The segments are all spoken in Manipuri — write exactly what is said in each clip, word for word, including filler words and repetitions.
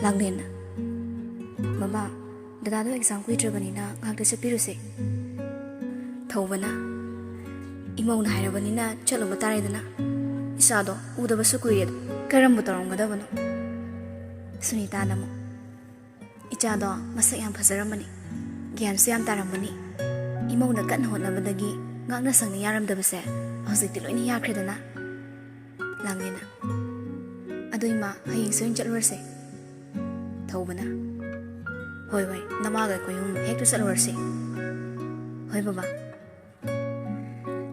ꯂꯥꯡꯂꯦꯟꯅ, "ꯃꯃꯥ, ꯗꯗꯥꯗꯣ ꯑꯦꯛꯖꯥꯝ ꯀꯨꯏꯗ꯭ꯔꯕꯅꯤꯅ ꯉꯥꯏꯍꯥꯛꯇ ꯆꯠꯄꯤꯔꯨꯁꯦ꯫" ꯊꯧꯕꯅ, "ꯏꯃꯧꯅ ꯍꯥꯏꯔꯕꯅꯤꯅ ꯆꯠꯂꯨꯕ ꯇꯥꯔꯦꯗꯅ꯫ ꯏꯆꯥꯗꯣ ꯎꯗꯕꯁꯨ ꯀꯨꯏꯔꯦ꯫ ꯀꯔꯝꯕꯨ ꯇꯧꯔꯝꯒꯗꯕꯅꯣ?" ꯁꯨꯅꯤꯇꯥꯅ ꯑꯃꯨꯛ, "ꯏꯆꯥꯗꯣ ꯃꯁꯛ ꯌꯥꯝ ꯐꯖꯔꯝꯕꯅꯤ, ꯒ꯭ꯌꯥꯟꯁꯨ ꯌꯥꯝ ꯇꯥꯔꯝꯕꯅꯤ꯫ ꯏꯃꯧꯅ ꯀꯟꯅ ꯍꯣꯠꯅꯕꯗꯒꯤ ꯉꯥꯛꯅ ꯁꯪꯅ ꯌꯥꯔꯝꯗꯕꯁꯦ ꯍꯧꯖꯤꯛꯇꯤ ꯂꯣꯏꯅ ꯌꯥꯈ꯭ꯔꯦꯗꯅ꯫" ꯂꯥꯡꯂꯦꯟꯅ, "ꯑꯗꯨ ꯏꯃꯥ, ꯍꯌꯦꯡꯁꯦ ꯑꯣꯏꯅ ꯆꯠꯂꯨꯔꯁꯦ꯫" ꯊꯧꯕꯅ, "ꯍꯣꯏ, ꯍꯣꯏ, ꯅꯃꯥꯒ ꯑꯩꯈꯣꯏ ꯑꯍꯨꯝ ꯍꯦꯛꯇ ꯆꯠꯂꯨꯔꯁꯤ꯫" "ꯍꯣꯏ ꯕꯕꯥ꯫"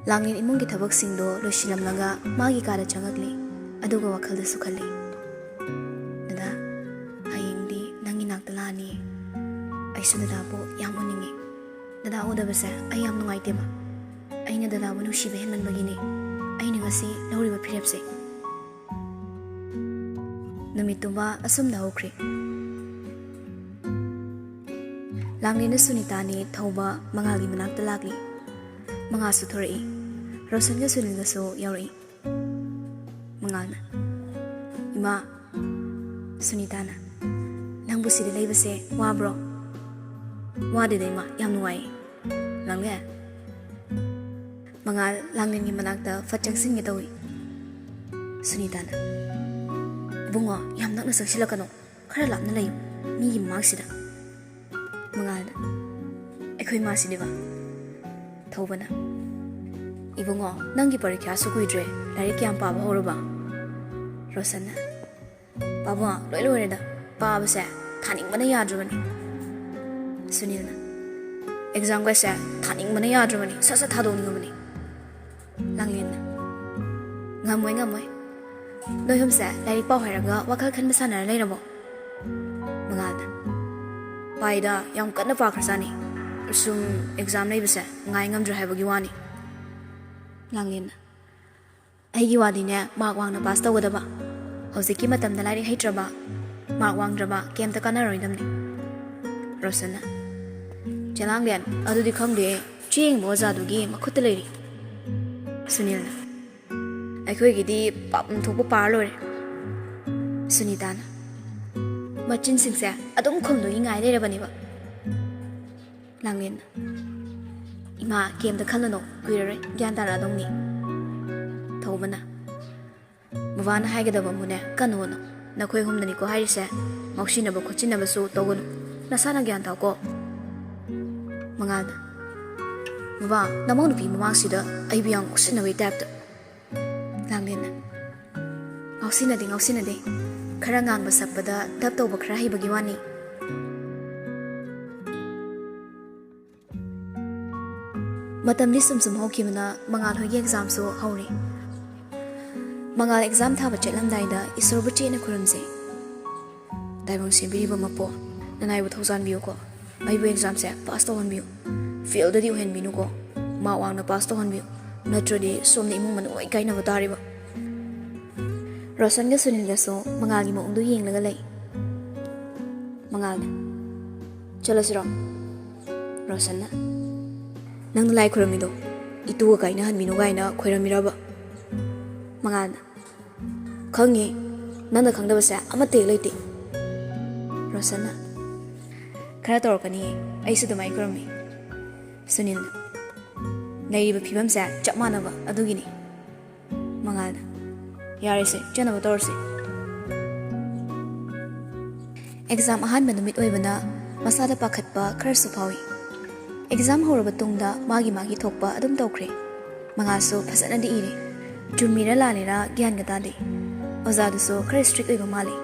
ꯂꯥꯡꯂꯦꯟ ꯏꯃꯨꯡꯒꯤ ꯊꯕꯛꯁꯤꯡꯗꯣ ꯂꯣꯏꯁꯤꯜꯂꯝꯂꯒ ꯃꯥꯒꯤ ꯀꯥꯗ ꯆꯪꯉꯛꯂꯤ꯫ ꯑꯗꯨꯒ ꯋꯥꯈꯜꯗꯁꯨ ꯈꯜꯂꯤ, "ꯗꯗꯥ, ꯍꯌꯦꯡꯗꯤ ꯅꯪꯒꯤ ꯅꯥꯛꯇ ꯂꯥꯛꯑꯅꯤ꯫ ꯑꯩꯁꯨ ꯗꯗꯥꯕꯨ ꯌꯥꯝ ꯎꯅꯤꯡꯉꯤ꯫ ꯗꯗꯥ ꯎꯗꯕꯁꯦ ꯑꯩ ꯌꯥꯝ ꯅꯨꯡꯉꯥꯏꯇꯦꯕ꯫ ꯑꯩꯅ ꯗꯗꯥꯕꯨ ꯅꯨꯡꯁꯤꯕ ꯍꯦꯟꯃꯟꯕꯒꯤꯅꯤ ꯑꯩꯅ ꯉꯁꯤ ꯂꯧꯔꯤꯕ ꯐꯤꯔꯦꯞꯁꯦ꯫" ꯅꯨꯃꯤꯠꯇꯨꯃ ꯑꯁꯨꯝꯅ ꯍꯧꯈ꯭ꯔꯦ꯫ ꯂꯥꯡꯂꯦꯟꯅ ꯁꯨꯅꯤꯇꯥꯅꯦ ꯊꯧꯕ ꯃꯉꯥꯜꯒꯤ ꯃꯅꯥꯛꯇ ꯂꯥꯛꯂꯤ꯫ ꯃꯉꯥꯜꯁꯨ ꯊꯣꯔꯛꯏ꯫ ꯔꯣꯁꯟꯒ ꯁꯨꯅꯤꯜꯒꯁꯨ ꯌꯥꯎꯔꯛꯏ꯫ ꯃꯉꯥꯜꯅ, "ꯏꯃꯥ꯫" ꯁꯨꯅꯤꯇꯥꯅ, "ꯅꯪꯕꯨ ꯁꯤꯗ ꯂꯩꯕꯁꯦ ꯋꯥꯕ꯭ꯔꯣ?" "ꯋꯥꯗꯦꯗ ꯏꯃꯥ, ꯌꯥꯝ ꯅꯨꯡꯉꯥꯏꯌꯦ꯫" ꯂꯥꯡꯂꯦꯟ꯫ ꯃꯉꯥꯜ ꯂꯥꯡꯂꯦꯟꯒꯤ ꯃꯅꯥꯛꯇ ꯐꯠ ꯆꯪꯁꯤꯟꯒꯦ ꯇꯧꯏ꯫ ꯁꯨꯅꯤꯇꯥꯅ, "ꯏꯕꯨꯡꯉꯣ, ꯌꯥꯝ ꯅꯛꯅ ꯆꯪꯁꯤꯜꯂꯛꯀꯅꯨ, ꯈꯔ ꯂꯥꯞꯅ ꯂꯩꯌꯨ, ꯃꯤꯒꯤ ꯃꯃꯥꯡꯁꯤꯗ꯫" ꯃꯉꯥꯜꯅ, "ꯑꯩꯈꯣꯏ ꯃꯥꯁꯤꯗꯤꯕ?" ꯊꯧꯕꯅ, "ꯏꯕꯨꯡꯉꯣ, ꯅꯪꯒꯤ ꯄꯔꯤꯈ꯭ꯌꯥꯁꯨ ꯀꯨꯏꯗ꯭ꯔꯦ, ꯂꯥꯏꯔꯤꯛ ꯀꯌꯥꯝ ꯄꯥꯕ ꯍꯧꯔꯕ?" ꯔꯣꯁꯟꯅ, "ꯄꯥꯕꯨꯡ, ꯂꯣꯏ ꯂꯣꯏꯔꯦꯗ, ꯄꯥꯕꯁꯦ ꯊꯥꯅꯤꯡꯕꯅ ꯌꯥꯗ꯭ꯔꯕꯅꯤ꯫" ꯁꯨꯅꯤꯜꯅ, "ꯑꯦꯛꯖꯥꯝꯒꯁꯦ ꯊꯥꯅꯤꯡꯕꯅ ꯌꯥꯗ꯭ꯔꯕꯅꯤ, ꯁꯠ ꯁꯠ ꯊꯥꯗꯣꯛꯅꯤꯡꯉꯕꯅꯤ꯫" ꯂꯥꯡꯂꯦꯟꯅ, "ꯉꯝꯃꯣꯏ, ꯉꯝꯃꯣꯏ꯫ ꯅꯣꯏ ꯑꯍꯨꯝꯁꯦ ꯂꯥꯏꯔꯤꯛ ꯄꯥꯎ ꯍꯥꯏꯔꯒ ꯋꯥꯈꯜ ꯈꯟꯕ ꯁꯥꯟꯅꯔ ꯂꯩꯔꯕꯣ?" ꯃꯉꯥꯜꯅ, "ꯄꯥꯏꯗ, ꯌꯥꯝ ꯀꯟꯅ ꯄꯥꯈ꯭ꯔꯖꯥꯠꯅꯤ꯫ ꯁꯨꯝ ꯑꯦꯛꯖꯥꯝ ꯂꯩꯕꯁꯦ ꯉꯥꯏ ꯉꯝꯗ꯭ꯔꯦ ꯍꯥꯏꯕꯒꯤ ꯋꯥꯅꯤ꯫" ꯂꯥꯡꯂꯦꯟꯅ, "ꯑꯩꯒꯤ ꯋꯥꯗꯤꯅꯦ, ꯃꯥꯔꯛ ꯋꯥꯡꯅ ꯄꯥꯁ ꯇꯧꯒꯗꯕ꯫ ꯍꯧꯖꯤꯛꯀꯤ ꯃꯇꯝꯗ ꯂꯥꯏꯔꯤꯛ ꯍꯩꯇ꯭ꯔꯕ, ꯃꯥꯔꯛ ꯋꯥꯡꯗ꯭ꯔꯕ ꯀꯩꯝꯇ ꯀꯥꯟꯅꯔꯣꯏꯗꯝꯅꯤ꯫" ꯔꯣꯁꯟꯅ, "ꯆꯦ ꯂꯥꯡꯂꯦꯟ, ꯑꯗꯨꯗꯤ ꯈꯪꯗꯦ, ꯆꯦ ꯌꯦꯡꯕ ꯑꯣꯖꯥꯗꯨꯒꯤ ꯃꯈꯨꯠꯇ ꯂꯩꯔꯤ꯫" ꯁꯨꯅꯤꯜꯅ, "ꯑꯩꯈꯣꯏꯒꯤꯗꯤ ꯄꯥꯐꯝ ꯊꯣꯛꯄ ꯄꯥꯔ ꯂꯣꯏꯔꯦ꯫" ꯁꯨꯅꯤꯇꯥꯅ, ꯃꯆꯤꯟꯁꯤꯡꯁꯦ ꯑꯗꯨꯝ ꯈꯨꯝꯗꯨꯒꯤ ꯉꯥꯏ ꯂꯩꯔꯕꯅꯦꯕ꯫ ꯂꯥꯡꯂꯦꯟꯅ, "ꯏꯃꯥ, ꯀꯩꯝꯇ ꯈꯜꯂꯨꯅꯨ, ꯀꯨꯏꯔꯔꯣꯏ ꯒ꯭ꯌꯥꯟ ꯇꯥꯔꯛꯑꯗꯧꯅꯤ꯫" ꯊꯧꯕꯅ, "ꯕꯕꯥꯅ ꯍꯥꯏꯒꯗꯕ ꯑꯃꯨꯅꯦ ꯀꯟꯅ ꯍꯣꯠꯅꯧ꯫ ꯅꯈꯣꯏ ꯑꯍꯨꯝꯗꯅꯤꯀꯣ ꯍꯥꯏꯔꯤꯁꯦ, ꯉꯥꯎꯁꯤꯟꯅꯕ ꯈꯣꯠꯆꯤꯟꯅꯕꯁꯨ ꯇꯧꯒꯅꯨ, ꯅꯁꯥꯅ ꯒ꯭ꯌꯥꯟ ꯇꯥꯎꯀꯣ꯫" ꯃꯉꯥꯜꯅ, "ꯕꯕꯥ, ꯅꯃꯧ ꯅꯨꯄꯤ ꯃꯃꯥꯡꯁꯤꯗ ꯑꯩꯕꯨ ꯌꯥꯝ ꯉꯥꯎꯁꯤꯟꯅꯕꯒꯤ ꯇꯥꯏꯞꯇ꯫" ꯂꯥꯡꯂꯦꯟꯅ, "ꯉꯥꯎꯁꯤꯟꯅꯗꯦ, ꯉꯥꯎꯁꯤꯟꯅꯗꯦ꯫ ꯈꯔ ꯉꯥꯡꯕ ꯁꯛꯄꯗ ꯗꯞ ꯇꯧꯕ ꯈꯔ ꯍꯩꯕꯒꯤ ꯋꯥꯅꯤ꯫" ꯃꯇꯝꯗꯤ ꯁꯨꯝ ꯁꯨꯝ ꯍꯧꯈꯤꯕꯅ ꯃꯉꯥꯜ ꯍꯣꯏꯒꯤ ꯑꯦꯛꯖꯥꯝꯁꯨ ꯍꯧꯔꯦ꯫ ꯃꯉꯥꯜ ꯑꯦꯛꯖꯥꯝ ꯊꯥꯕ ꯆꯠꯂꯝꯗꯥꯏꯗ ꯏꯁꯣꯔꯕꯨ ꯆꯦꯠꯅ ꯈꯨꯔꯨꯝꯖꯩ꯫ "ꯇꯥꯏꯕꯪ ꯁꯦꯝꯕꯤꯔꯤꯕ ꯃꯄꯣ, ꯅꯅꯥꯏꯕꯨ ꯊꯧꯖꯥꯟꯕꯤꯌꯨꯀꯣ꯫ ꯑꯩꯕꯨ ꯑꯦꯛꯖꯥꯝꯁꯦ ꯄꯥꯁ ꯇꯧꯍꯟꯕꯤꯌꯨ꯫ ꯐꯦꯜꯗꯗꯤ ꯑꯣꯏꯍꯟꯕꯤꯅꯨꯀꯣ꯫ ꯃꯥ ꯋꯥꯡꯅ ꯄꯥꯁ ꯇꯧꯍꯟꯕꯤꯌꯨ꯫ ꯅꯠꯇ꯭ꯔꯗꯤ ꯁꯣꯝꯗ ꯏꯃꯨꯡ ꯃꯅꯨꯡ ꯂꯣꯏ ꯀꯥꯏꯅꯕ ꯇꯥꯔꯤꯕ꯫" ꯔꯣꯁꯟꯒ ꯁꯨꯅꯤꯜꯒꯁꯨ ꯃꯉꯥꯜꯒꯤ ꯃꯑꯣꯡꯗꯨ ꯌꯦꯡꯂꯒ ꯂꯩ꯫ ꯃꯉꯥꯜꯅ, "ꯆꯠꯂꯁꯤꯔꯣ?" ꯔꯣꯁꯟꯅ, "ꯅꯪꯅ ꯂꯥꯏ ꯈꯣꯏꯔꯝꯃꯤꯗꯣ ꯏꯇꯨꯒ ꯀꯥꯏꯅꯍꯟꯕꯤꯅꯨ ꯀꯥꯏꯅ ꯈꯣꯏꯔꯝꯃꯤꯔꯕ?" ꯃꯉꯥꯜꯅ, "ꯈꯪꯉꯦ, ꯅꯪꯅ ꯈꯪꯗꯕꯁꯦ ꯑꯃꯠꯇ ꯍꯦꯛ ꯂꯩꯇꯦ꯫" ꯔꯣꯁꯟꯅ, "ꯈꯔ ꯇꯧꯔꯛꯀꯅꯤꯌꯦ, ꯑꯩꯁꯨ ꯑꯗꯨꯃꯥꯏꯅ ꯈꯣꯏꯔꯝꯃꯤ꯫" ꯁꯨꯅꯤꯜꯅ, "ꯂꯩꯔꯤꯕ ꯐꯤꯕꯝꯁꯦ ꯆꯞ ꯃꯥꯟꯅꯕ ꯑꯗꯨꯒꯤꯅꯤ꯫" ꯃꯉꯥꯜꯅ, "ꯌꯥꯔꯦꯁꯦ, ꯆꯠꯅꯕ ꯇꯧꯔꯁꯦ꯫" ꯑꯦꯛꯖꯥꯝ ꯑꯍꯥꯟꯕ ꯅꯨꯃꯤꯠ ꯑꯣꯏꯕꯅ ꯃꯁꯥꯗ ꯄꯥꯈꯠꯄ ꯈꯔꯁꯨ ꯐꯥꯎꯏ꯫ ꯑꯦꯛꯖꯥꯝ ꯍꯧꯔꯕ ꯇꯨꯡꯗ ꯃꯥꯒꯤ ꯃꯥꯒꯤ ꯊꯣꯛꯄ ꯑꯗꯨꯝ ꯇꯧꯈ꯭ꯔꯦ꯫ ꯃꯉꯥꯜꯁꯨ ꯐꯖꯅꯗꯤ ꯏꯔꯦ꯫ ꯆꯨꯝꯃꯤꯔ ꯂꯥꯜꯂꯤꯔ ꯒ꯭ꯌꯥꯟꯒ ꯇꯥꯗꯦ꯫ ꯑꯣꯖꯥꯗꯨꯁꯨ ꯈꯔ ꯏꯁꯇ꯭ꯔꯤꯛ ꯑꯣꯏꯕ ꯃꯥꯜꯂꯤ꯫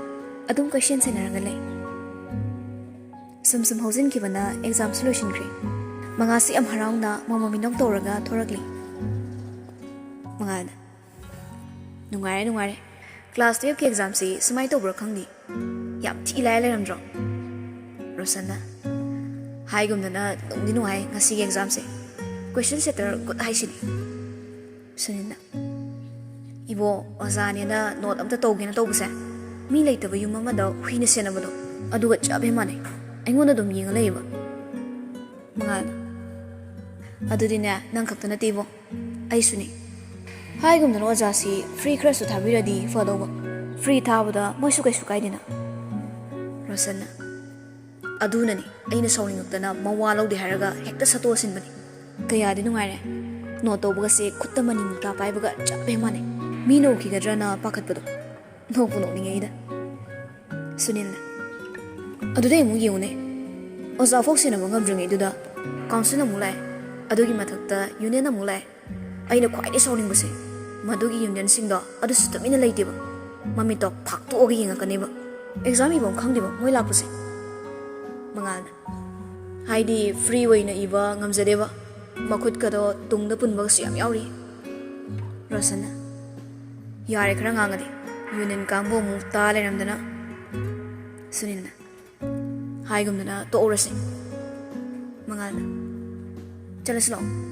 ꯑꯗꯨꯝ ꯀꯣꯏꯁꯦꯟ ꯁꯦꯟꯅꯔꯒ ꯂꯩ꯫ ꯁꯨꯝ ꯁꯨꯝ ꯍꯧꯖꯤꯟꯈꯤꯕꯅ ꯑꯦꯛꯖꯥꯝꯁꯨ ꯂꯣꯏꯁꯤꯟꯈ꯭ꯔꯦ꯫ ꯃꯉꯥꯜꯁꯤ ꯌꯥꯝ ꯍꯔꯥꯎꯅ ꯃꯃꯣ ꯃꯤꯅꯣꯛ ꯇꯧꯔꯒ ꯊꯣꯔꯛꯂꯤ꯫ ꯃꯉꯥꯜꯅ, "ꯅꯨꯡꯉꯥꯏꯔꯦ, ꯅꯨꯡꯉꯥꯏꯔꯦ꯫ ꯀ꯭ꯂꯥꯁ ꯇꯨꯌꯦꯜꯐꯀꯤ ꯑꯦꯛꯖꯥꯝꯁꯤ ꯁꯨꯃꯥꯏꯅ ꯇꯧꯕ꯭ꯔꯥ ꯈꯪꯗꯦ꯫ ꯌꯥꯝ ꯊꯤ ꯂꯥꯏ ꯂꯩꯔꯝꯗ꯭ꯔꯣ?" ꯔꯣꯁꯟꯅ, "ꯍꯥꯏꯒꯨꯝꯗꯅ ꯅꯨꯡꯗꯤ ꯅꯨꯡꯉꯥꯏ ꯉꯁꯤꯒꯤ ꯑꯦꯛꯖꯥꯝꯁꯦ꯫ ꯀꯣꯏꯁꯟ ꯁꯦꯠꯇꯔ ꯒꯨꯗ ꯍꯥꯏꯁꯤꯅꯤ꯫" ꯁꯨꯅꯤꯜꯅ, "ꯏꯕꯣ, ꯑꯣꯖꯥꯅꯦꯅ ꯅꯣꯠ ꯑꯝꯇ ꯇꯧꯒꯦꯅ ꯇꯧꯕꯁꯦ, ꯃꯤ ꯂꯩꯇꯕ ꯌꯨꯝ ꯑꯃꯗ ꯍꯨꯏꯅ ꯁꯦꯟꯅꯕꯗꯣ ꯑꯗꯨꯒ ꯆꯞ ꯍꯦꯛ ꯃꯥꯟꯅꯩ꯫ ꯑꯩꯉꯣꯟꯗ ꯑꯗꯨꯝ ꯌꯦꯡꯉ ꯂꯩꯌꯦꯕ꯫" ꯃꯉꯥꯜꯅ, "ꯑꯗꯨꯗꯤꯅꯦ, ꯅꯪ ꯈꯛꯇ ꯅꯠꯇꯦ ꯏꯕꯣ, ꯑꯩꯁꯨꯅꯤ꯫ ꯍꯥꯏꯒꯨꯝꯗꯅ ꯑꯣꯖꯥꯁꯤ ꯐ꯭ꯔꯤ ꯈꯔꯁꯨ ꯊꯥꯕꯤꯔꯗꯤ ꯐꯗꯧꯕ꯫ ꯐ꯭ꯔꯤ ꯊꯥꯕꯗ ꯃꯣꯏꯁꯨ ꯀꯩꯁꯨ ꯀꯥꯏꯗꯦꯅ꯫" ꯔꯣꯁꯟꯅ, "ꯑꯗꯨꯅꯅꯤ ꯑꯩꯅ ꯁꯥꯎꯅꯤꯡꯉꯛꯇꯅ ꯃꯋꯥ ꯂꯧꯗꯦ ꯍꯥꯏꯔꯒ ꯍꯦꯛꯇ ꯁꯠꯇꯣꯛꯑꯁꯤꯟꯕꯅꯤ꯫ ꯀꯌꯥꯗꯤ ꯅꯨꯡꯉꯥꯏꯔꯦ꯫ ꯅꯣꯠ ꯇꯧꯕꯒꯁꯦ ꯈꯨꯠꯇ ꯃꯅꯤ ꯃꯨꯛꯇꯥ ꯄꯥꯏꯕꯒ ꯆꯞ ꯍꯦꯛ ꯃꯥꯟꯅꯩ꯫ ꯃꯤꯅ ꯎꯈꯤꯒꯗ꯭ꯔꯅ ꯄꯥꯈꯠꯄꯗꯣ꯫ ꯅꯣꯛꯄꯨ ꯅꯣꯛꯅꯤꯡꯉꯦ ꯑꯩꯗ꯫" ꯁꯨꯅꯤꯜꯅ, "ꯑꯗꯨꯗꯩ ꯑꯃꯨꯛ ꯌꯦꯡꯉꯨꯅꯦ꯫ ꯑꯣꯖꯥ ꯐꯥꯎ ꯁꯦꯟꯅꯕ ꯉꯝꯗ꯭ꯔꯤꯉꯩꯗꯨꯗ ꯀꯥꯎꯟꯁꯤꯜ ꯑꯃꯨꯛ ꯂꯥꯛꯑꯦ꯫ ꯑꯗꯨꯒꯤ ꯃꯊꯛꯇ ꯌꯨꯅꯤꯌꯟ ꯑꯃꯨꯛ ꯂꯥꯛꯑꯦ꯫ ꯑꯩꯅ ꯈ꯭ꯋꯥꯏꯗꯩ ꯁꯥꯎꯅꯤꯡꯕꯁꯦ, ꯃꯗꯨꯒꯤ ꯌꯨꯅꯤꯌꯟꯁꯤꯡꯗꯣ ꯑꯗꯨꯁꯨ ꯇꯨꯃꯤꯟꯅ ꯂꯩꯇꯦꯕ꯫ ꯃꯃꯤꯠꯇꯣ ꯐꯥꯛꯇꯣꯛꯑꯒ ꯌꯦꯡꯉꯛꯀꯅꯦꯕ꯫ ꯑꯦꯛꯖꯥꯝ ꯏꯕ ꯑꯃ ꯈꯪꯗꯦꯕ ꯃꯣꯏ ꯂꯥꯛꯄꯁꯦ꯫" ꯃꯉꯥꯜꯅ, "ꯍꯥꯏꯗꯤ ꯐ꯭ꯔꯤ ꯑꯣꯏꯅ ꯏꯕ ꯉꯝꯖꯗꯦꯕ꯫ ꯃꯈꯨꯠꯀꯗꯣ ꯇꯨꯡꯗ ꯄꯨꯟꯕꯒꯁꯨ ꯌꯥꯝ ꯌꯥꯎꯔꯤ꯫" ꯔꯣꯁꯟꯅ, "ꯌꯥꯔꯦ, ꯈꯔ ꯉꯥꯡꯉꯗꯤ꯫ ꯌꯨꯅꯤꯌꯟ ꯀꯥꯡꯕꯨ ꯑꯃꯨꯛ ꯇꯥ ꯂꯩꯔꯝꯗꯅ꯫" ꯁꯨꯅꯤꯜꯅ, "ꯍꯥꯏꯒꯨꯝꯗꯅ ꯇꯣꯛꯍꯧꯔꯁꯤ꯫" ꯃꯉꯥꯜꯅ, "ꯆꯠꯂꯁꯤ ꯂꯥꯛꯑꯣ꯫"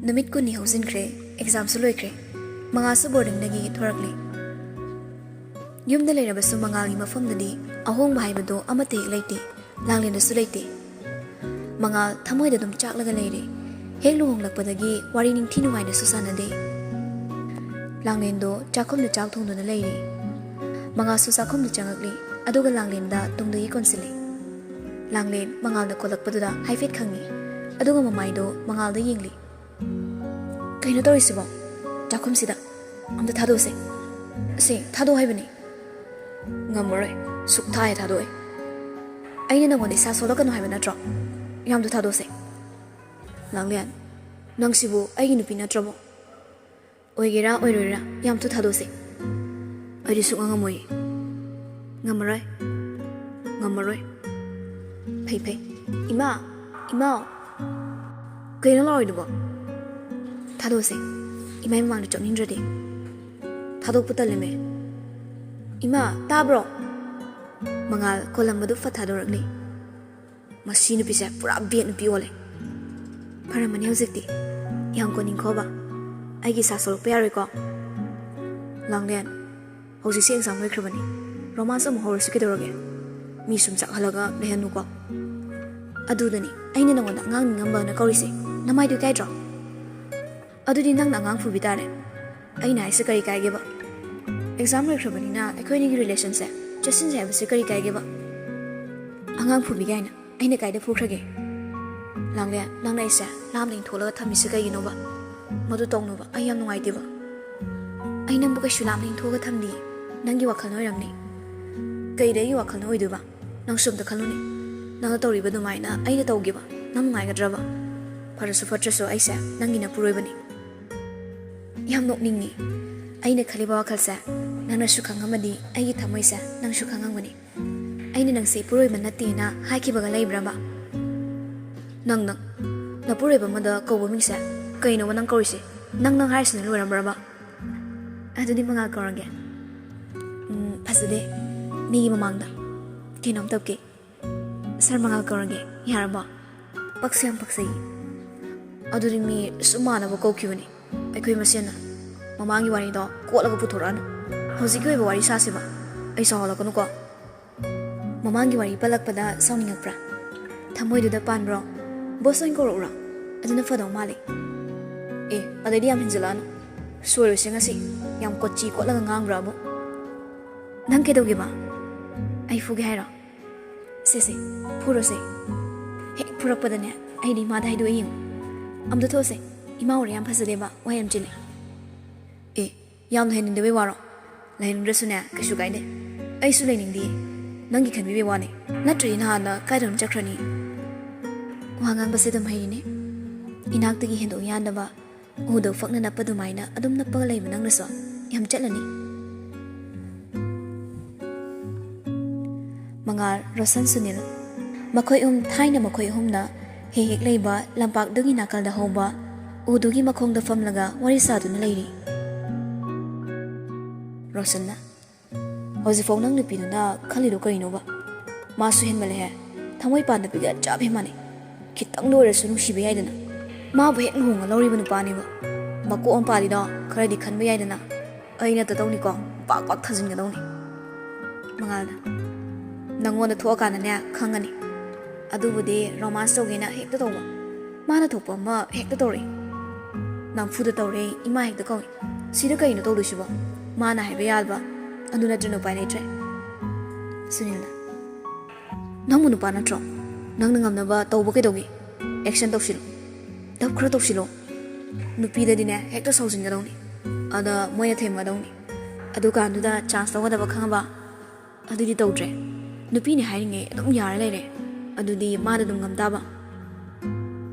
ꯅꯨꯃꯤꯠ ꯀꯨꯟꯅꯤ ꯍꯧꯖꯤꯟꯈ꯭ꯔꯦ꯫ ꯑꯦꯛꯖꯥꯝꯁꯨ ꯂꯣꯏꯈ꯭ꯔꯦ꯫ ꯃꯉꯥꯜꯁꯨ ꯕꯣꯔꯗꯤꯡꯗꯒꯤ ꯊꯣꯔꯛꯂꯦ꯫ ꯌꯨꯝꯗ ꯂꯩꯔꯕꯁꯨ ꯃꯉꯥꯜꯒꯤ ꯃꯐꯝꯗꯗꯤ ꯑꯍꯣꯡꯕ ꯍꯥꯏꯕꯗꯨ ꯑꯃꯠꯇ ꯍꯦꯛ ꯂꯩꯇꯦ꯫ ꯂꯥꯡꯂꯦꯟꯗꯁꯨ ꯂꯩꯇꯦ꯫ ꯃꯉꯥꯜ ꯊꯃꯣꯏꯗ ꯑꯗꯨꯝ ꯆꯥꯛꯂꯒ ꯂꯩꯔꯦ꯫ ꯍꯦꯛ ꯂꯨꯍꯣꯡꯂꯛꯄꯗꯒꯤ ꯋꯥꯔꯤ ꯅꯤꯡꯊꯤ ꯅꯨꯡꯉꯥꯏꯅꯁꯨ ꯁꯥꯟꯅꯗꯦ꯫ ꯂꯥꯡꯂꯦꯟꯗꯣ ꯆꯥꯛꯈꯨꯝꯗ ꯆꯥꯛ ꯊꯣꯡꯗꯨꯅ ꯂꯩꯔꯦ꯫ ꯃꯉꯥꯜꯁꯨ ꯆꯥꯛꯈꯨꯝꯗ ꯆꯪꯉꯛꯂꯦ, ꯑꯗꯨꯒ ꯂꯥꯡꯂꯦꯟꯗ ꯇꯨꯡꯗꯒꯤ ꯀꯣꯟꯁꯤꯜꯂꯦ꯫ ꯂꯥꯡꯂꯦꯟ ꯃꯉꯥꯜꯅ ꯀꯣꯜꯂꯛꯄꯗꯨꯗ ꯍꯥꯏꯐꯦꯠ ꯈꯪꯉꯤ, ꯑꯗꯨꯒ ꯃꯃꯥꯏꯗꯣ ꯃꯉꯥꯜꯗ ꯌꯦꯡꯂꯤ꯫ "ꯀꯩꯅꯣ ꯇꯧꯔꯤꯁꯤꯕꯣ? ꯆꯥꯛꯈꯨꯝꯁꯤꯗ ꯑꯝꯇ ꯊꯥꯗꯣꯛꯁꯦ꯫ ꯁꯦ, ꯊꯥꯗꯣꯛꯑꯣ ꯍꯥꯏꯕꯅꯤ꯫" "ꯉꯝꯃꯔꯣꯏ, ꯁꯨꯛꯊꯥ ꯍꯦꯛ ꯊꯥꯗꯣꯛꯑꯣꯏ꯫ ꯑꯩꯅ ꯅꯪꯉꯣꯟꯗ ꯏꯁꯥ ꯁꯣꯛꯂꯛꯀꯅꯨ ꯍꯥꯏꯕ ꯅꯠꯇ꯭ꯔꯣ? ꯌꯥꯝ ꯊꯨ ꯊꯥꯗꯣꯛꯁꯦ꯫" "ꯂꯥꯡꯂꯦꯟ, ꯅꯪꯁꯤꯕꯨ ꯑꯩꯒꯤ ꯅꯨꯄꯤ ꯅꯠꯇ꯭ꯔꯕꯣ? ꯑꯣꯏꯒꯦꯔꯥ ꯑꯣꯏꯔꯣꯏꯔꯥ, ꯌꯥꯝ ꯊꯨ ꯊꯥꯗꯣꯛꯁꯦ꯫" "ꯑꯩꯗꯤ ꯁꯨꯛꯉꯝ ꯉꯝꯃꯣꯏꯌꯦ꯫" "ꯉꯝꯃꯔꯣꯏ, ꯉꯝꯃꯔꯣꯏ꯫" "ꯐꯩ, ꯐꯩ꯫ ꯏꯃꯥ, ꯏꯃꯥ, ꯀꯩꯅꯣ ꯂꯥꯎꯔꯤꯗꯨꯕꯣ?" "ꯊꯥꯗꯣꯛꯁꯦ꯫ ꯏꯃꯥ ꯃꯃꯥꯡꯗ ꯆꯣꯞꯅꯤꯡꯗ꯭ꯔꯗꯤ꯫" "ꯊꯥꯗꯣꯛꯄ ꯇꯜꯂꯦꯃꯦ꯫" "ꯏꯃꯥ, ꯇꯥꯕ꯭ꯔꯣ?" ꯃꯉꯥꯜ ꯀꯣꯜꯂꯝꯕꯗꯨ ꯐꯠ ꯊꯥꯗꯣꯔꯛꯂꯤ꯫ "ꯃꯁꯤ ꯅꯨꯄꯤꯁꯦ ꯄꯨꯔꯥ ꯕꯦꯠ ꯅꯨꯄꯤ ꯑꯣꯜꯂꯦ꯫ ꯐꯔꯝꯃꯅꯤ ꯍꯧꯖꯤꯛꯇꯤ꯫ ꯌꯥꯝ ꯀꯣꯟꯅꯤꯡꯈꯣꯕ꯫ ꯑꯩꯒꯤ ꯏꯁꯥ ꯁꯣꯛꯂꯛꯄ ꯌꯥꯔꯣꯏꯀꯣ꯫" "ꯂꯥꯡꯂꯦꯟ, ꯍꯧꯖꯤꯛꯁꯦ ꯑꯦꯛꯖꯥꯝ ꯂꯣꯏꯈ꯭ꯔꯕꯅꯤ꯫ ꯔꯣꯃꯥꯟꯁ ꯑꯃꯨꯛ ꯍꯧꯔꯁꯤ ꯀꯩꯗꯧꯔꯒꯦ? ꯃꯤ ꯁꯨꯝ ꯆꯥꯛꯍꯜꯂꯒ ꯂꯩꯍꯟꯅꯨꯀꯣ꯫" "ꯑꯗꯨꯗꯅꯤ ꯑꯩꯅ ꯅꯉꯣꯟꯗ ꯑꯉꯥꯡ ꯅꯤꯡꯉꯝꯕꯅ ꯀꯧꯔꯤꯁꯦ꯫ ꯅꯃꯥꯏꯗꯨ ꯏꯀꯥꯏꯗ꯭ꯔꯣ?" ꯑꯗꯨꯗꯤ ꯅꯪꯅ ꯑꯉꯥꯡ ꯐꯨꯕꯤ ꯇꯥꯔꯦ꯫ ꯑꯩꯅ ꯍꯥꯏꯁꯦ ꯀꯔꯤ ꯀꯥꯏꯒꯦꯕ? ꯑꯦꯛꯖꯥꯝ ꯂꯣꯏꯈ꯭ꯔꯕꯅꯤꯅ ꯑꯩꯈꯣꯏ ꯑꯅꯤꯒꯤ ꯔꯤꯂꯦꯁꯟꯁꯦ ꯆꯠꯁꯤꯟꯁꯦ ꯍꯥꯏꯕꯁꯦ ꯀꯔꯤ ꯀꯥꯏꯒꯦꯕ? ꯑꯉꯥꯡ ꯐꯨꯕꯤ ꯀꯥꯏꯅ ꯑꯩꯅ ꯀꯥꯏꯗ ꯐꯨꯈ꯭ꯔꯒꯦ? ꯂꯥꯡꯂꯦ, ꯅꯪꯅ ꯑꯩꯁꯦ ꯂꯥꯞꯅ ꯏꯟꯊꯣꯛꯂꯒ ꯊꯝꯃꯤꯁꯦ ꯀꯩꯒꯤꯅꯣꯕ? ꯃꯗꯨ ꯇꯧꯅꯨꯕ, ꯑꯩ ꯌꯥꯝ ꯅꯨꯡꯉꯥꯏꯇꯦꯕ꯫ ꯑꯩ ꯅꯪꯕꯨ ꯀꯩꯁꯨ ꯂꯥꯞꯅ ꯏꯟꯊꯣꯛꯑꯒ ꯊꯝꯗꯤꯌꯦ꯫ ꯅꯪꯒꯤ ꯋꯥꯈꯜꯅ ꯑꯣꯏꯔꯝꯅꯤ꯫ ꯀꯩꯗ ꯑꯩꯒꯤ ꯋꯥꯈꯜꯅ ꯑꯣꯏꯗꯣꯏꯕ? ꯅꯪꯁꯨ ꯑꯝꯇ ꯈꯜꯂꯨꯅꯦ꯫ ꯅꯪꯅ ꯇꯧꯔꯤꯕ ꯑꯗꯨꯃꯥꯏꯅ ꯑꯩꯅ ꯇꯧꯒꯦꯕ ꯅꯪ ꯅꯨꯡꯉꯥꯏꯒꯗ꯭ꯔꯕ? ꯐꯔꯁꯨ ꯐꯠꯇ꯭ꯔꯁꯨ ꯑꯩꯁꯦ ꯅꯪꯒꯤ ꯅꯄꯨꯔꯣꯏꯕꯅꯤ꯫ ꯌꯥꯝ ꯅꯣꯛꯅꯤꯡꯉꯤ꯫ ꯑꯩꯅ ꯈꯜꯂꯤꯕ ꯋꯥꯈꯜꯁꯦ ꯅꯪꯅꯁꯨ ꯈꯪꯉꯝꯃꯗꯤ ꯑꯩꯒꯤ ꯊꯃꯣꯏꯁꯦ ꯅꯪꯁꯨ ꯈꯪꯉꯝꯒꯅꯤ꯫ ꯑꯩꯅ ꯅꯪꯁꯦ ꯏꯄꯨꯔꯣꯏꯕ ꯅꯠꯇꯦꯅ ꯍꯥꯏꯈꯤꯕꯒ ꯂꯩꯕ꯭ꯔꯕ? ꯅꯪ, ꯅꯪ, ꯅꯄꯨꯔꯣꯏꯕ ꯑꯃꯗ ꯀꯧꯕ ꯃꯤꯡꯁꯦ ꯀꯩꯅꯣꯕ ꯅꯪ ꯀꯧꯔꯤꯁꯦ? ꯅꯪ, ꯅꯪ ꯍꯥꯏꯔꯤꯁꯤꯅ ꯂꯣꯏꯔꯝꯕ꯭ꯔꯕ? ꯑꯗꯨꯗꯤ ꯃꯉꯥꯜ ꯀꯧꯔꯒꯦ꯫ ꯎꯝ, ꯐꯖꯗꯦ꯫ ꯃꯤꯒꯤ ꯃꯃꯥꯡꯗ ꯀꯩꯅꯣꯝ ꯇꯧꯒꯦ꯫ ꯁꯥꯔ ꯃꯉꯥꯜ ꯀꯧꯔꯒꯦ꯫ ꯌꯥꯔꯕꯣ? ꯄꯛꯁꯨ ꯌꯥꯝ ꯄꯛꯆꯩ꯫ ꯑꯗꯨꯗꯤ ꯃꯤ ꯁꯨꯝ ꯃꯥꯟꯅꯕ ꯀꯧꯈꯤꯕꯅꯤ ꯑꯩꯈꯣꯏ ꯃꯁꯦꯟꯅ꯫ ꯃꯃꯥꯡꯒꯤ ꯋꯥꯔꯤꯗꯣ ꯀꯣꯠꯂꯒ ꯄꯨꯊꯣꯔꯛꯑꯅꯨ꯫ ꯍꯧꯖꯤꯛꯀꯤ ꯑꯣꯏꯕ ꯋꯥꯔꯤ ꯁꯥꯁꯤꯕ꯫ ꯑꯩ ꯁꯥꯎꯍꯜꯂꯛꯀꯅꯨꯀꯣ꯫ ꯃꯃꯥꯡꯒꯤ ꯋꯥꯔꯤ ꯄꯜꯂꯛꯄꯗ ꯁꯥꯎꯅꯤꯡꯉꯛꯄ꯭ꯔꯥ? ꯊꯃꯣꯏꯗꯨꯗ ꯄꯥꯟꯕ꯭ꯔꯣ? ꯕꯣꯁ ꯑꯣꯏꯅ ꯀꯧꯔꯛꯎꯔꯣ? ꯑꯗꯨꯅ ꯐꯗꯧ ꯃꯥꯜꯂꯤ꯫ ꯑꯦ, ꯑꯗꯩꯗꯤ ꯌꯥꯝ ꯍꯦꯟꯖꯤꯜꯂꯛꯑꯅꯨ꯫ ꯁꯣꯏꯔꯣꯏꯁꯦ ꯉꯁꯤ꯫ ꯌꯥꯝ ꯀꯣꯆꯤ ꯀꯣꯠꯂꯒ ꯉꯥꯡꯕ꯭ꯔꯥꯕꯨ? ꯅꯪ ꯀꯩꯗꯧꯒꯦꯕ? ꯑꯩ ꯐꯨꯒꯦ ꯍꯥꯏꯔꯣ? ꯁꯦ, ꯁꯦ, ꯐꯨꯔꯣꯁꯦ꯫ ꯍꯦꯛ ꯐꯨꯔꯛꯄꯗꯅꯦ, ꯑꯩꯗꯤ ꯏꯃꯥꯗ ꯍꯥꯏꯗꯣꯛꯑꯦ ꯌꯦꯡꯉꯨ꯫ ꯑꯝꯇ ꯊꯣꯛꯑꯁꯦ꯫ ꯏꯃꯥ ꯎꯔꯦ ꯌꯥꯝ ꯐꯖꯗꯦꯕ, ꯋꯥ ꯌꯥꯝ ꯆꯤꯜꯂꯦ꯫ ꯑꯦ, ꯌꯥꯝꯅ ꯍꯦꯟꯅꯤꯡꯗꯕꯩ ꯋꯥꯔꯣ? ꯂꯩꯅꯤꯡꯗ꯭ꯔꯁꯨꯅꯦ, ꯀꯩꯁꯨ ꯀꯥꯏꯗꯦ꯫ ꯑꯩꯁꯨ ꯂꯩꯅꯤꯡꯗꯤꯌꯦ꯫ ꯅꯪꯒꯤ ꯈꯟꯕꯤꯕꯩ ꯋꯥꯅꯦ꯫ ꯅꯠꯇ꯭ꯔꯗꯤ ꯅꯍꯥꯟꯅ ꯀꯥꯏꯗꯅꯣꯝ ꯆꯠꯈ꯭ꯔꯅꯤ꯫ ꯋꯥ ꯉꯥꯡꯕꯁꯦ ꯑꯗꯨꯝ ꯍꯩꯔꯤꯅꯦ꯫ ꯏꯅꯥꯛꯇꯒꯤ ꯍꯦꯟꯗꯣꯛ ꯌꯥꯗꯕ ꯎꯗꯧ ꯐꯛꯅ ꯅꯞꯄ ꯑꯗꯨꯃꯥꯏꯅ ꯑꯗꯨꯝ ꯅꯞꯄꯒ ꯂꯩꯕ ꯅꯪꯅꯁꯨ ꯌꯥꯝ ꯆꯠꯂꯅꯤ꯫ ꯃꯉꯥꯜ, ꯔꯣꯁꯟ, ꯁꯨꯅꯤꯜ꯫ ꯃꯈꯣꯏ ꯑꯍꯨꯝ, ꯊꯥꯏꯅ ꯃꯈꯣꯏ ꯑꯍꯨꯝꯅ ꯍꯦꯛ ꯍꯦꯛ ꯂꯩꯕ ꯂꯝꯄꯥꯛꯇꯨꯒꯤ ꯅꯥꯀꯜꯗ ꯍꯧꯕ ꯎꯗꯨꯒꯤ ꯃꯈꯣꯡꯗ ꯐꯝꯂꯒ ꯋꯥꯔꯤ ꯁꯥꯗꯨꯅ ꯂꯩꯔꯤ꯫ ꯔꯣꯁꯟꯅ, "ꯍꯧꯖꯤꯛꯐꯥꯎ ꯅꯪ ꯅꯨꯄꯤꯗꯨꯅ ꯈꯜꯂꯤꯗꯣ ꯀꯔꯤꯅꯣꯕ? ꯃꯥꯁꯨ ꯍꯦꯟꯃꯜꯂꯦꯍꯦ꯫ ꯊꯃꯣꯏ ꯄꯥꯟꯗꯕꯤꯒ ꯆꯞ ꯍꯦꯛ ꯃꯥꯟꯅꯩ꯫ ꯈꯤꯇꯪꯗ ꯑꯣꯏꯔꯁꯨ ꯅꯨꯡꯁꯤꯕ ꯌꯥꯏꯗꯅ꯫ ꯃꯥꯕꯨ ꯍꯦꯛ ꯂꯨꯍꯣꯡꯉ ꯂꯧꯔꯤꯕ ꯅꯨꯄꯥꯅꯦꯕ꯫ ꯃꯀꯣꯛ ꯑꯃ ꯄꯥꯜꯂꯤꯗꯣ ꯈꯔꯗꯤ ꯈꯟꯕ ꯌꯥꯏꯗꯅ꯫ ꯑꯩ ꯅꯠꯇ ꯇꯧꯅꯤꯀꯣ, ꯄꯥꯛ ꯄꯥꯛ ꯊꯥꯖꯤꯟꯒꯗꯧꯅꯤ꯫" ꯃꯉꯥꯜꯅ, "ꯅꯪꯉꯣꯟꯗ ꯊꯣꯛꯑꯀꯥꯟꯗꯅꯦ ꯈꯪꯒꯅꯤ꯫ ꯑꯗꯨꯕꯨꯗꯤ ꯔꯣꯃꯥꯟꯁ ꯇꯧꯒꯦꯅ ꯍꯦꯛꯇ ꯇꯧꯕ꯫ ꯃꯥꯅ ꯊꯣꯛꯄ ꯑꯃ ꯍꯦꯛꯇ ꯇꯧꯔꯛꯏ꯫" ꯅꯝꯐꯨꯗ ꯇꯧꯔꯦ, ꯏꯃꯥ ꯍꯦꯛꯇ ꯀꯧꯏ꯫ ꯁꯤꯗ ꯀꯩꯅꯣ ꯇꯧꯗꯣꯏꯁꯤꯕꯣ? ꯃꯥꯅ ꯍꯥꯏꯕ ꯌꯥꯕ, ꯑꯗꯨ ꯅꯠꯇ꯭ꯔꯅ ꯎꯄꯥꯏ ꯂꯩꯇ꯭ꯔꯦ꯫ ꯁꯨꯅꯤꯜꯅ, "ꯅꯪꯕꯨ ꯅꯨꯄꯥ ꯅꯠꯇ꯭ꯔꯣ? ꯅꯪꯅ ꯉꯝꯅꯕ ꯇꯧꯕ ꯀꯩꯗꯧꯒꯦ? ꯑꯦꯛꯁꯟ ꯇꯧꯁꯤꯜꯂꯣ, ꯇꯞ ꯈꯔ ꯇꯧꯁꯤꯜꯂꯣ꯫ ꯅꯨꯄꯤꯗꯗꯤꯅꯦ ꯍꯦꯛꯇ ꯁꯥꯎꯖꯤꯟꯒꯗꯧꯅꯤ, ꯑꯗ ꯃꯣꯏꯅ ꯊꯦꯝꯒꯗꯧꯅꯤ꯫ ꯑꯗꯨꯀꯥꯟꯗꯨꯗ ꯆꯥꯟꯁ ꯂꯧꯒꯗꯕ ꯈꯪꯉꯕ? ꯑꯗꯨꯗꯤ ꯇꯧꯗ꯭ꯔꯦ꯫ ꯅꯨꯄꯤꯅꯦ ꯍꯥꯏꯔꯤꯉꯩ ꯑꯗꯨꯝ ꯌꯥꯔ ꯂꯩꯔꯦ꯫ ꯑꯗꯨꯗꯤ ꯃꯥꯗ ꯑꯗꯨꯝ ꯉꯝ ꯇꯥꯕ꯫"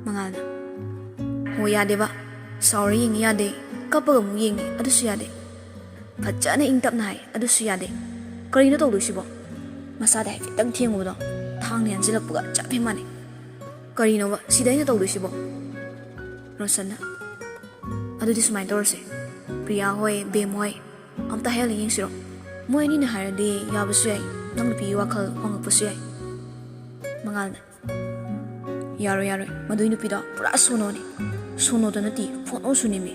ꯃꯉꯥꯜꯅ, "ꯍꯣ, ꯌꯥꯗꯦꯕ꯫ ꯁꯥꯎꯔ ꯌꯦꯡꯉꯤ ꯌꯥꯗꯦ, ꯀꯞꯄꯒ ꯑꯃꯨꯛ ꯌꯦꯡꯉꯤ, ꯑꯗꯨꯁꯨ ꯌꯥꯗꯦ꯫ ꯐꯖꯅ ꯏꯪ ꯇꯞꯅ ꯍꯥꯏ, ꯑꯗꯨꯁꯨ ꯌꯥꯗꯦ꯫ ꯀꯔꯤꯅꯣ ꯇꯧꯗꯣꯏꯁꯤꯕꯣ? ꯃꯁꯥꯗ ꯍꯥꯏꯐꯦꯠꯇꯪ ꯊꯦꯡꯉꯨꯕꯗꯣ ꯊꯥꯡꯅ ꯌꯥꯟꯁꯤꯜꯂꯛꯄꯒ ꯆꯞ ꯍꯦꯛ ꯃꯥꯟꯅꯩ꯫ ꯀꯔꯤꯅꯣꯕ ꯁꯤꯗ ꯑꯩꯅ ꯇꯧꯗꯣꯏꯁꯤꯕꯣ?" ꯔꯣꯁꯟꯅ, "ꯑꯗꯨꯗꯤ ꯁꯨꯃꯥꯏꯅ ꯇꯧꯔꯁꯦ, ꯄ꯭ꯔꯤꯌꯥ ꯍꯣꯏ, ꯕꯦꯝ ꯍꯣꯏ ꯑꯝꯇ ꯍꯥꯏꯍꯜꯂ ꯌꯦꯡꯁꯤꯔꯣ? ꯃꯣꯏ ꯑꯅꯤꯅ ꯍꯥꯏꯔꯗꯤ ꯌꯥꯕꯁꯨ ꯌꯥꯏ, ꯅꯪ ꯅꯨꯄꯤꯒꯤ ꯋꯥꯈꯜ ꯍꯣꯡꯉꯛꯄꯁꯨ ꯌꯥꯏ꯫" ꯃꯉꯥꯜꯅ, "ꯌꯥꯔꯣꯏ, ꯌꯥꯔꯣꯏ, ꯃꯗꯨꯏ ꯅꯨꯄꯤꯗꯣ ꯄꯨꯔꯥ ꯁꯣꯅꯣꯅꯤ꯫ ꯁꯣꯅꯣꯗ ꯅꯠꯇꯦ, ꯐꯣꯟ ꯑꯣꯁꯨꯅꯦꯃꯤ꯫"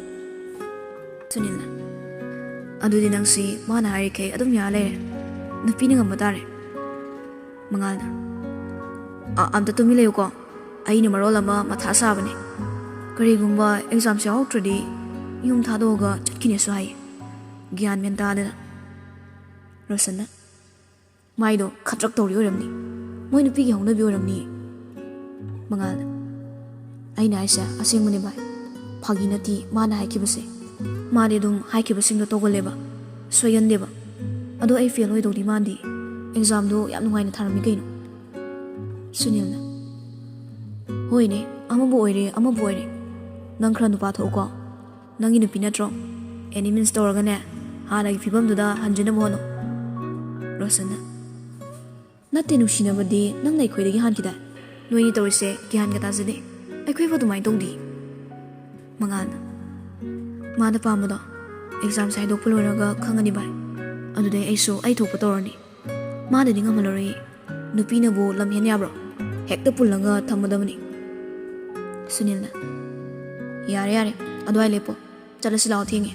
ꯁꯨꯅꯤꯜꯅ, "ꯑꯗꯨꯗꯤ ꯅꯪꯁꯤ ꯃꯥꯅ ꯍꯥꯏꯔꯤꯈꯩ ꯑꯗꯨꯝ ꯌꯥ ꯂꯩꯔꯦ꯫ ꯅꯨꯄꯤꯅ ꯉꯝꯕ ꯇꯥꯔꯦ꯫" ꯃꯉꯥꯜꯅ, "ꯑ-, ꯑꯝꯇ ꯇꯨꯃꯤꯟ ꯂꯩꯌꯨꯀꯣ꯫ ꯑꯩꯅ ꯃꯔꯣꯜ ꯑꯃ ꯃꯊꯥ ꯁꯥꯕꯅꯦ꯫ ꯀꯔꯤꯒꯨꯝꯕ ꯑꯦꯛꯖꯥꯝꯁꯦ ꯌꯥꯎꯔꯛꯇ꯭ꯔꯗꯤ ꯌꯨꯝ ꯊꯥꯗꯣꯛꯑꯒ ꯆꯠꯈꯤꯅꯦꯁꯨ ꯍꯥꯏꯌꯦ꯫ ꯒ꯭ꯌꯥꯟ ꯃꯦꯟ ꯇꯥꯗꯅ꯫" ꯔꯣꯁꯟꯅ, "ꯃꯥꯏꯗꯣ ꯈꯗ꯭ꯔꯛ ꯇꯧꯔꯤ ꯑꯣꯏꯔꯝꯅꯤ꯫ ꯃꯣꯏ ꯅꯨꯄꯤꯒꯤ ꯍꯧꯅꯕꯤ ꯑꯣꯏꯔꯝꯅꯤ꯫" ꯃꯉꯥꯜꯅ, "ꯑꯩꯅ ꯍꯥꯏꯁꯦ ꯑꯁꯦꯡꯕꯅꯦ ꯚꯥꯏ꯫ ꯐꯥꯒꯤ ꯅꯠꯇꯦ ꯃꯥꯅ ꯍꯥꯏꯈꯤꯕꯁꯦ꯫ ꯃꯥꯗꯤ ꯑꯗꯨꯝ ꯍꯥꯏꯈꯤꯕꯁꯤꯡꯗꯣ ꯇꯧꯒꯜꯂꯦꯕ, ꯁꯣꯏꯒꯟꯗꯦꯕ꯫ ꯑꯗꯣ ꯑꯩ ꯐꯦꯜ ꯑꯣꯏꯗꯧꯗꯤ ꯃꯥꯟꯗꯦ꯫ ꯑꯦꯛꯖꯥꯝꯗꯣ ꯌꯥꯝ ꯅꯨꯡꯉꯥꯏꯅ ꯊꯥꯔꯝꯃꯤ ꯀꯩꯅꯣ꯫" ꯁꯨꯅꯤꯜꯅ, "ꯍꯣꯏꯅꯦ, ꯑꯃꯕꯨ ꯑꯣꯏꯔꯦ ꯑꯃꯕꯨ ꯑꯣꯏꯔꯦ꯫ ꯅꯪ ꯈꯔ ꯅꯨꯄꯥ ꯊꯣꯛꯎꯀꯣ꯫ ꯅꯪꯒꯤ ꯅꯨꯄꯤ ꯅꯠꯇ꯭ꯔꯣ? ꯑꯦꯅꯤ ꯃꯤꯟꯁ ꯇꯧꯔꯒꯅꯦ, ꯍꯥꯟꯅꯒꯤ ꯐꯤꯕꯝꯗꯨꯗ ꯍꯟꯖꯤꯟꯅꯕ ꯍꯣꯠꯅꯧ꯫" ꯔꯣꯁꯟꯅ, "ꯅꯠꯇꯦ, ꯅꯨꯡꯁꯤꯅꯕꯗꯤ ꯅꯪꯅ ꯑꯩꯈꯣꯏꯗꯒꯤ ꯍꯥꯟꯈꯤꯗꯥꯏ? ꯅꯣꯏꯅꯤ ꯇꯧꯔꯤꯁꯦ ꯒ꯭ꯌꯥꯟꯒ ꯇꯥꯖꯗꯦ꯫ ꯑꯩꯈꯣꯏꯕꯨ ꯑꯗꯨꯃꯥꯏꯅ ꯇꯧꯗꯦ꯫" ꯃꯉꯥꯜꯅ, "ꯃꯥꯅ ꯄꯥꯝꯕꯗꯣ ꯑꯦꯛꯖꯥꯝꯁꯦ ꯍꯥꯏꯗꯣꯛꯄ ꯂꯣꯏꯔꯒ ꯈꯪꯉꯅꯤ ꯚꯥꯏ꯫ ꯑꯗꯨꯗꯩ ꯑꯩꯁꯨ ꯑꯩ ꯊꯣꯛꯄ ꯇꯧꯔꯅꯤ꯫ ꯃꯥꯅꯗꯤ ꯉꯝꯍꯜꯂꯔꯣꯏꯌꯦ꯫ ꯅꯨꯄꯤꯅꯕꯨ ꯂꯝ ꯍꯦꯟ ꯌꯥꯕ꯭ꯔꯣ? ꯍꯦꯛꯇ ꯄꯨꯜꯂꯒ ꯊꯝꯃꯗꯕꯅꯤ꯫" ꯁꯨꯅꯤꯜꯅ, "ꯌꯥꯔꯦ, ꯌꯥꯔꯦ, ꯑꯗꯨꯋꯥꯏ ꯂꯦꯞꯄꯣ꯫ ꯆꯠꯂꯁꯤ ꯂꯥꯛꯑꯣ, ꯊꯦꯡꯉꯦ꯫"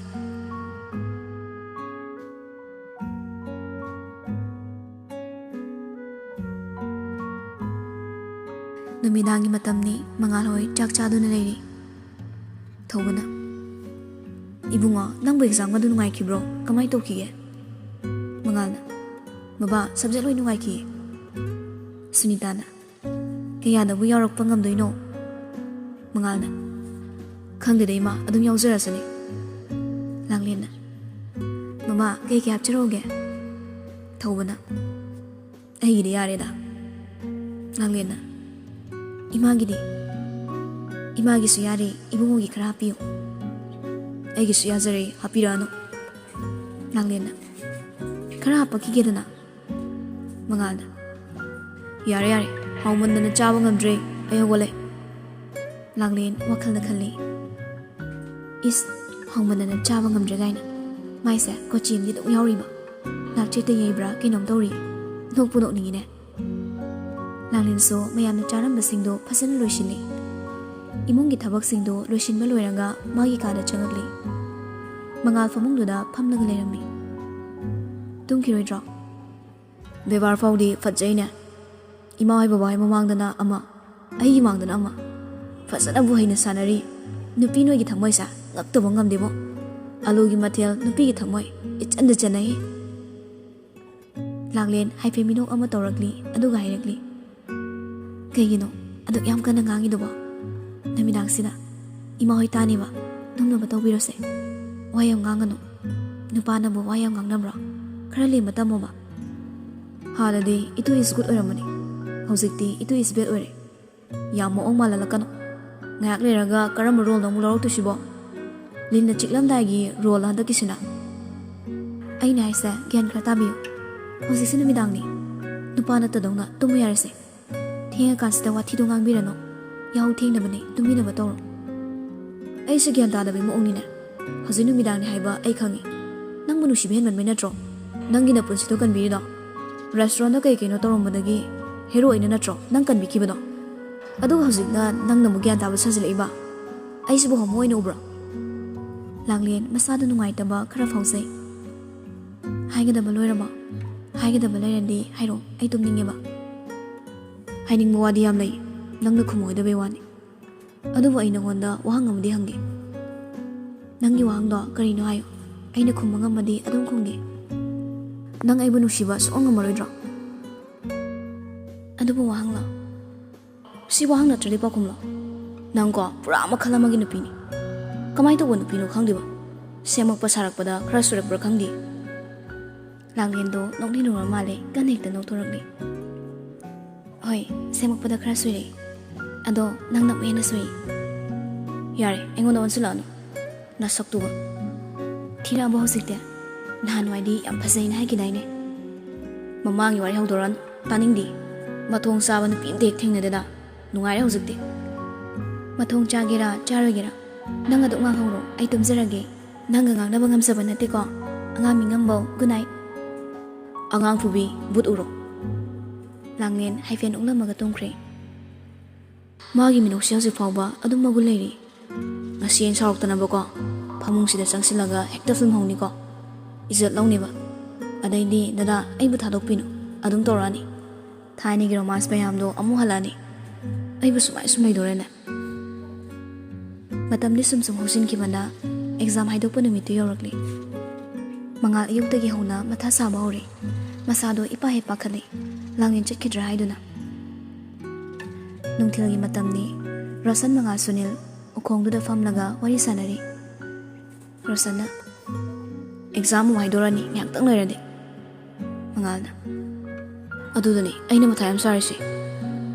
ꯅꯨꯃꯤꯗꯥꯡꯒꯤ ꯃꯇꯝꯅꯤ꯫ ꯃꯉꯥꯜ ꯍꯣꯏ ꯆꯥꯛ ꯆꯥꯗꯨꯅ ꯂꯩꯔꯤ꯫ ꯊꯧꯕꯅ, "ꯏꯕꯨꯡꯉꯣ, ꯅꯪꯕꯨ exam ꯑꯗꯨ ꯅꯨꯡꯉꯥꯏꯈꯤꯕ꯭ꯔꯣ? ꯀꯃꯥꯏ ꯇꯧꯈꯤꯒꯦ?" ꯃꯉꯥꯜꯅ, "ꯕꯕꯥ, subject ꯂꯣꯏ ꯅꯨꯡꯉꯥꯏꯈꯤꯌꯦ꯫" ꯁꯨꯅꯤꯇꯥꯅ, "ꯀꯌꯥꯗꯕꯨ ꯌꯥꯎꯔꯛꯄ ꯉꯝꯗꯣꯏꯅꯣ?" ꯃꯉꯥꯜꯅ, "ꯈꯪꯗꯦꯗ ꯏꯃꯥ, ꯑꯗꯨꯝ ꯌꯥꯎꯖꯔꯁꯅꯤ꯫" ꯂꯥꯡꯂꯦꯟꯅ, "ꯃꯃꯥ, ꯀꯩ ꯀꯩ ꯍꯥꯞꯆꯔꯛꯎꯒꯦ?" ꯊꯧꯕꯅ, "ꯑꯩꯒꯤꯗꯤ ꯌꯥꯔꯦꯗ꯫" ꯂꯥꯡꯂꯦꯟꯅ, "ꯏꯃꯥꯒꯤꯗꯤ?" "ꯏꯃꯥꯒꯤꯁꯨ ꯌꯥꯔꯦ, ꯏꯕꯨꯡꯉꯣꯒꯤ ꯈꯔ ꯍꯥꯞꯄꯤꯌꯨ꯫" "ꯑꯩꯒꯤꯁꯨ ꯌꯥꯖꯔꯦ, ꯍꯥꯞꯄꯤꯔꯛꯑꯅꯨ꯫" ꯂꯥꯡꯂꯦꯟꯅ, "ꯈꯔ ꯍꯥꯞꯄꯛꯈꯤꯒꯦꯗꯅ꯫" ꯃꯉꯥꯜꯅ, "ꯌꯥꯔꯦ, ꯌꯥꯔꯦ, ꯍꯥꯎꯃꯟꯗꯅ ꯆꯥꯕ ꯉꯝꯗ꯭ꯔꯦ, ꯑꯩ ꯍꯧꯒꯠꯂꯦ꯫" ꯂꯥꯡꯂꯦꯟ ꯋꯥꯈꯜꯗ ꯈꯜꯂꯤ, "ꯏꯁ, ꯍꯥꯎꯃꯟꯗꯅ ꯆꯥꯕ ꯉꯝꯗ꯭ꯔꯦ ꯀꯥꯏꯅ꯫ ꯃꯥꯏꯁꯦ ꯀꯣꯆꯤ ꯑꯃꯗꯤ ꯑꯗꯨꯝ ꯌꯥꯎꯔꯤꯕ꯫ ꯅꯥꯛꯆꯦꯠꯇ ꯌꯩꯕ꯭ꯔꯥ ꯀꯩꯅꯣꯝ ꯇꯧꯔꯤ꯫ ꯅꯣꯛꯄꯨ ꯅꯣꯛꯅꯤꯡꯉꯤꯅꯦ꯫" ꯂꯥꯡꯂꯦꯟꯁꯨ ꯃꯌꯥꯝꯅ ꯆꯥꯔꯝꯕꯁꯤꯡꯗꯣ ꯐꯖꯅ ꯂꯣꯏꯁꯤꯜꯂꯤ꯫ ꯏꯃꯨꯡꯒꯤ ꯊꯕꯛꯁꯤꯡꯗꯣ ꯂꯣꯏꯁꯤꯟꯕ ꯂꯣꯏꯔꯒ ꯃꯥꯒꯤ ꯀꯥꯗ ꯆꯪꯉꯛꯂꯤ꯫ ꯃꯉꯥꯜ ꯐꯃꯨꯡꯗꯨꯗ ꯐꯝꯂꯒ ꯂꯩꯔꯝꯃꯤ꯫ "ꯇꯨꯝꯈꯤꯔꯣꯏꯗ꯭ꯔꯣ?" "ꯕꯦꯕꯥꯔ ꯐꯥꯎꯗꯤ ꯐꯠꯖꯩꯅꯦ꯫ ꯏꯃꯥ ꯍꯣꯏ ꯕꯕꯥ ꯍꯣꯏ ꯃꯃꯥꯡꯗꯅ ꯑꯃ, ꯑꯩꯒꯤ ꯃꯥꯡꯗꯅ ꯑꯃ꯫ ꯐꯖꯅꯕꯨ ꯍꯩꯅ ꯁꯥꯟꯅꯔꯤ꯫ ꯅꯨꯄꯤ ꯅꯣꯏꯒꯤ ꯊꯃꯣꯏꯁꯦ ꯉꯛꯇꯕ ꯉꯝꯗꯦꯕꯣ꯫ ꯑꯂꯨꯒꯤ ꯃꯊꯦꯜ ꯅꯨꯄꯤꯒꯤ ꯊꯃꯣꯏ ꯏꯆꯟꯗ ꯆꯟꯅꯩ꯫" ꯂꯥꯡꯂꯦꯟ ꯍꯥꯏꯐꯦꯠ ꯃꯤꯅꯣꯛ ꯑꯃ ꯇꯧꯔꯛꯂꯤ, ꯑꯗꯨꯒ ꯍꯥꯏꯔꯛꯂꯤ, "ꯀꯩꯒꯤꯅꯣ ꯑꯗꯨꯛ ꯌꯥꯝ ꯀꯟꯅ ꯉꯥꯡꯉꯤꯗꯨꯕꯣ? ꯅꯨꯃꯤꯗꯥꯡꯁꯤꯗ ꯏꯃꯥ ꯍꯣꯏ ꯇꯥꯅꯤꯕ, ꯅꯣꯛꯅꯕ ꯇꯧꯕꯤꯔꯣꯁꯦ꯫ ꯋꯥ ꯌꯥꯝ ꯉꯥꯡꯒꯅꯨ꯫ ꯅꯨꯄꯥꯅꯕꯨ ꯋꯥ ꯌꯥꯝ ꯉꯥꯡꯅꯕ꯭ꯔꯣ? ꯈꯔ ꯂꯦꯝꯕ ꯇꯝꯃꯣꯕ꯫ ꯍꯥꯟꯅꯗꯤ ꯏꯇꯨ is good ꯑꯣꯏꯔꯝꯕꯅꯤ, ꯍꯧꯖꯤꯛꯇꯤ ꯏꯇꯨ is bad ꯑꯣꯏꯔꯦ꯫ ꯌꯥꯝ ꯃꯑꯣꯡ ꯃꯥꯜꯍꯜꯂꯛꯀꯅꯨ꯫ ꯉꯥꯏꯍꯥꯛ ꯂꯩꯔꯒ ꯀꯔꯝꯕ roleꯅꯣ ꯑꯃꯨꯛ ꯂꯧꯔꯛꯇꯣꯏꯁꯤꯕꯣ? ꯂꯤꯟꯅ ꯆꯤꯛꯂꯝꯗꯥꯏꯒꯤ role ꯍꯟꯗꯛꯀꯤꯁꯤꯅ꯫ ꯑꯩꯅ ꯍꯥꯏꯁꯦ ꯒ꯭ꯌꯥꯟ ꯈꯔ ꯇꯥꯕꯤꯌꯨ꯫ ꯍꯧꯖꯤꯛꯁꯦ ꯅꯨꯃꯤꯗꯥꯡꯅꯤ꯫ ꯅꯨꯄꯥ ꯅꯠꯇꯗꯧꯅ ꯇꯨꯝꯕ ꯌꯥꯔꯁꯦ꯫ ꯊꯦꯡꯉꯀꯥꯟꯁꯤꯗ ꯋꯥꯊꯤꯗꯣ ꯉꯥꯡꯕꯤꯔꯅꯨ꯫ ꯌꯥꯍꯧ ꯊꯦꯡꯅꯕꯅꯦ, ꯇꯨꯝꯕꯤꯅꯕ ꯇꯧꯔꯣ꯫" "ꯑꯩꯁꯦ ꯒ꯭ꯌꯥꯟ ꯇꯥꯗꯕꯩ ꯃꯑꯣꯡꯅꯤꯅꯦ꯫ ꯍꯧꯖꯤꯛ ꯅꯨꯃꯤꯗꯥꯡꯅꯤ ꯍꯥꯏꯕ ꯑꯩ ꯈꯪꯉꯤ꯫ ꯅꯪꯕꯨ ꯅꯨꯡꯁꯤꯕ ꯍꯦꯟꯃꯟꯕꯩ ꯅꯠꯇ꯭ꯔꯣ ꯅꯪꯒꯤ ꯅꯄꯨꯟꯁꯤꯗꯣ ꯀꯟꯕꯤꯔꯤꯗꯣ? Restaurantꯗ ꯀꯩ ꯀꯩꯅꯣ ꯇꯧꯔꯝꯕꯗꯒꯤ ꯍꯦꯔꯣ ꯑꯩꯅ ꯅꯠꯇ꯭ꯔꯣ ꯅꯪ ꯀꯟꯕꯤꯈꯤꯕꯗꯣ? ꯑꯗꯨꯒ ꯍꯧꯖꯤꯛꯅ ꯅꯪꯅ ꯑꯃꯨꯛ ꯒ꯭ꯌꯥꯟ ꯇꯥꯕ ꯁꯥꯖꯤꯜꯂꯛꯏꯕ? ꯑꯩꯁꯤꯕꯨ homo ꯑꯣꯏꯅ ꯎꯕ꯭ꯔꯣ?" ꯂꯥꯡꯂꯦꯟ ꯃꯁꯥꯗ ꯅꯨꯡꯉꯥꯏꯇꯕ ꯈꯔ ꯐꯥꯎꯖꯩ꯫ "ꯍꯥꯏꯒꯗꯕ ꯂꯣꯏꯔꯕꯣ?" "ꯍꯥꯏꯒꯗꯕ ꯂꯩꯔꯗꯤ ꯍꯥꯏꯔꯛꯑꯣ, ꯑꯩ ꯇꯨꯝꯅꯤꯡꯉꯦꯕ꯫" "ꯍꯥꯏꯅꯤꯡꯕ ꯋꯥꯗꯤ ꯌꯥꯝ ꯂꯩ, ꯅꯪꯅ ꯈꯨꯝꯃꯣꯏꯗꯕꯩ ꯋꯥꯅꯤ꯫ ꯑꯗꯨꯕꯨ ꯑꯩ ꯅꯉꯣꯟꯗ ꯋꯥꯍꯪ ꯑꯃꯗꯤ ꯍꯪꯒꯦ꯫" ꯅꯪꯒꯤ ꯋꯥꯍꯪꯗꯣ ꯀꯔꯤꯅꯣ ꯍꯥꯏꯌꯨ꯫ ꯑꯩꯅ ꯈꯨꯝꯕ ꯉꯝꯃꯗꯤ ꯑꯗꯨꯝ ꯈꯨꯝꯒꯦ꯫ ꯅꯪ ꯑꯩꯕꯨ ꯅꯨꯡꯁꯤꯕ ꯁꯨꯡꯉꯝ ꯉꯝꯃꯔꯣꯏꯗ꯭ꯔꯣ? ꯑꯗꯨꯕꯨ ꯋꯥꯍꯪꯂꯣ? ꯁꯤ ꯋꯥꯍꯪ ꯅꯠꯇ꯭ꯔꯗꯤ ꯄꯥꯎꯈꯨꯝꯂꯣ? ꯅꯪꯀꯣ ꯄꯨꯔꯥ ꯃꯈꯜ ꯑꯃꯒꯤ ꯅꯨꯄꯤꯅꯤ꯫ ꯀꯃꯥꯏꯅ ꯇꯧꯕ ꯅꯨꯄꯤꯅꯣ ꯈꯪꯗꯦꯕ꯫ ꯁꯦꯝꯃꯛꯄ ꯁꯥꯔꯛꯄꯗ ꯈꯔ ꯁꯣꯏꯔꯛꯄ꯭ꯔꯥ ꯈꯪꯗꯦ꯫ ꯂꯥꯡꯂꯦꯟꯗꯣ ꯅꯣꯛꯅꯤꯡꯂꯨꯔ ꯃꯥꯜꯂꯦ, ꯀꯟꯅ ꯍꯦꯛꯇ ꯅꯣꯛꯊꯣꯔꯛꯂꯤ꯫ ꯍꯣꯏ, ꯁꯦꯝꯃꯛꯄꯗ ꯈꯔ ꯁꯣꯏꯔꯛꯏ꯫ ꯑꯗꯣ ꯅꯪꯅ ꯑꯃꯨꯛ ꯍꯦꯟꯅ ꯁꯣꯏ꯫ ꯌꯥꯔꯦ, ꯑꯩꯉꯣꯟꯗ ꯑꯣꯟꯁꯤꯜꯂꯛꯑꯅꯨ꯫ ꯅꯁꯛꯇꯨꯒ꯫ ꯊꯤꯔꯛꯑꯕꯣ ꯍꯧꯖꯤꯛꯇꯤ? ꯅꯍꯥꯟꯋꯥꯏꯗꯤ ꯌꯥꯝ ꯐꯖꯩꯅ ꯍꯥꯏꯈꯤꯗꯥꯏꯅꯦ? ꯃꯃꯥꯡꯒꯤ ꯋꯥꯔꯤ ꯍꯧꯗꯣꯔꯛꯑꯅꯨ꯫ ꯇꯥꯅꯤꯡꯗꯦ꯫ ꯃꯊꯣꯡ ꯆꯥꯕ ꯅꯨꯄꯤ ꯑꯝꯇ ꯍꯦꯛ ꯊꯦꯡꯅꯗꯦꯗ꯫ ꯅꯨꯡꯉꯥꯏꯔꯦ ꯍꯧꯖꯤꯛꯇꯤ꯫ ꯃꯊꯣꯡ ꯆꯥꯒꯦꯔꯥ ꯆꯥꯔꯣꯏꯒꯦꯔꯥ, ꯅꯪ ꯑꯗꯨꯝ ꯉꯥꯡꯍꯧꯔꯣ, ꯑꯩ ꯇꯨꯝꯖꯔꯒꯦ꯫ ꯅꯪꯒ ꯉꯥꯡꯅꯕ ꯉꯝꯖꯕ ꯅꯠꯇꯦꯀꯣ꯫ ꯑꯉꯥꯡ ꯃꯤꯉꯝꯕꯧ, good night꯫ ꯑꯉꯥꯡ ꯐꯨꯕꯤ, ꯕꯨꯠ ꯎꯔꯣ꯫ ꯂꯥꯡꯂꯦꯟ ꯍꯥꯏꯐꯦꯟ ꯑꯣꯛꯂꯝꯃꯒ ꯇꯨꯝꯈ꯭ꯔꯦ꯫ ꯃꯥꯒꯤ ꯃꯤꯅꯣꯛꯁꯦ ꯍꯧꯖꯤꯛ ꯐꯥꯎꯕ ꯑꯗꯨꯝ ꯃꯒꯨꯟ ꯂꯩꯔꯤ꯫ ꯉꯁꯤ ꯑꯩꯅ ꯁꯥꯎꯔꯛꯇꯅꯕꯀꯣ ꯐꯃꯨꯡꯁꯤꯗ ꯆꯪꯁꯤꯜꯂꯒ ꯍꯦꯛꯇ ꯐꯤꯂꯝ ꯍꯧꯅꯤꯀꯣ꯫ ꯏꯖꯠ ꯂꯧꯅꯦꯕ꯫ ꯑꯗꯩꯗꯤ, "ꯗꯗꯥ, ꯑꯩꯕꯨ ꯊꯥꯗꯣꯛꯄꯤꯅꯨ", ꯑꯗꯨꯝ ꯇꯧꯔꯛꯑꯅꯤ꯫ ꯊꯥꯏꯅꯒꯤ ꯔꯣꯃꯥꯟꯁ ꯃꯌꯥꯝꯗꯣ ꯑꯃꯨꯛ ꯍꯜꯂꯛꯑꯅꯤ꯫ ꯑꯩꯕꯨ ꯁꯨꯃꯥꯏ ꯁꯨꯝ ꯂꯩꯗꯣꯔꯦꯅꯦ꯫ ꯃꯇꯝꯗꯤ ꯁꯨꯝ ꯁꯨꯝ ꯍꯧꯖꯤꯟꯈꯤꯕꯅ ꯑꯦꯛꯖꯥꯝ ꯍꯥꯏꯗꯣꯛꯄ ꯅꯨꯃꯤꯠꯇꯨ ꯌꯧꯔꯛꯂꯤ꯫ ꯃꯉꯥꯜ ꯑꯌꯨꯛꯇꯒꯤ ꯍꯧꯅ ꯃꯊꯥ ꯁꯥꯕ ꯍꯧꯔꯦ꯫ ꯃꯁꯥꯗꯣ ꯏꯄꯥ ꯍꯦꯛ ꯄꯥꯈꯠꯂꯦ꯫ ꯂꯥꯡꯂꯦꯟ ꯆꯠꯈꯤꯗ꯭ꯔꯥ ꯍꯥꯏꯗꯨꯅ꯫ ꯅꯨꯡꯊꯤꯜꯒꯤ ꯃꯇꯝꯅꯤ꯫ ꯔꯣꯁꯟ, ꯃꯉꯥꯜ, ꯁꯨꯅꯤꯜ ꯎꯈꯣꯡꯗꯨꯗ ꯐꯝꯂꯒ ꯋꯥꯔꯤ ꯁꯥꯟꯅꯔꯤ꯫ ꯔꯣꯁꯟꯅ, "ꯑꯦꯛꯖꯥꯝ ꯑꯃꯨꯛ ꯍꯥꯏꯗꯣꯔꯛꯑꯅꯤ, ꯉꯥꯏꯍꯥꯛꯇꯪ ꯂꯩꯔꯗꯤ꯫" ꯃꯉꯥꯜꯅ, "ꯑꯗꯨꯗꯅꯤ ꯑꯩꯅ ꯃꯊꯥ ꯌꯥꯝ ꯁꯥꯔꯤꯁꯦ꯫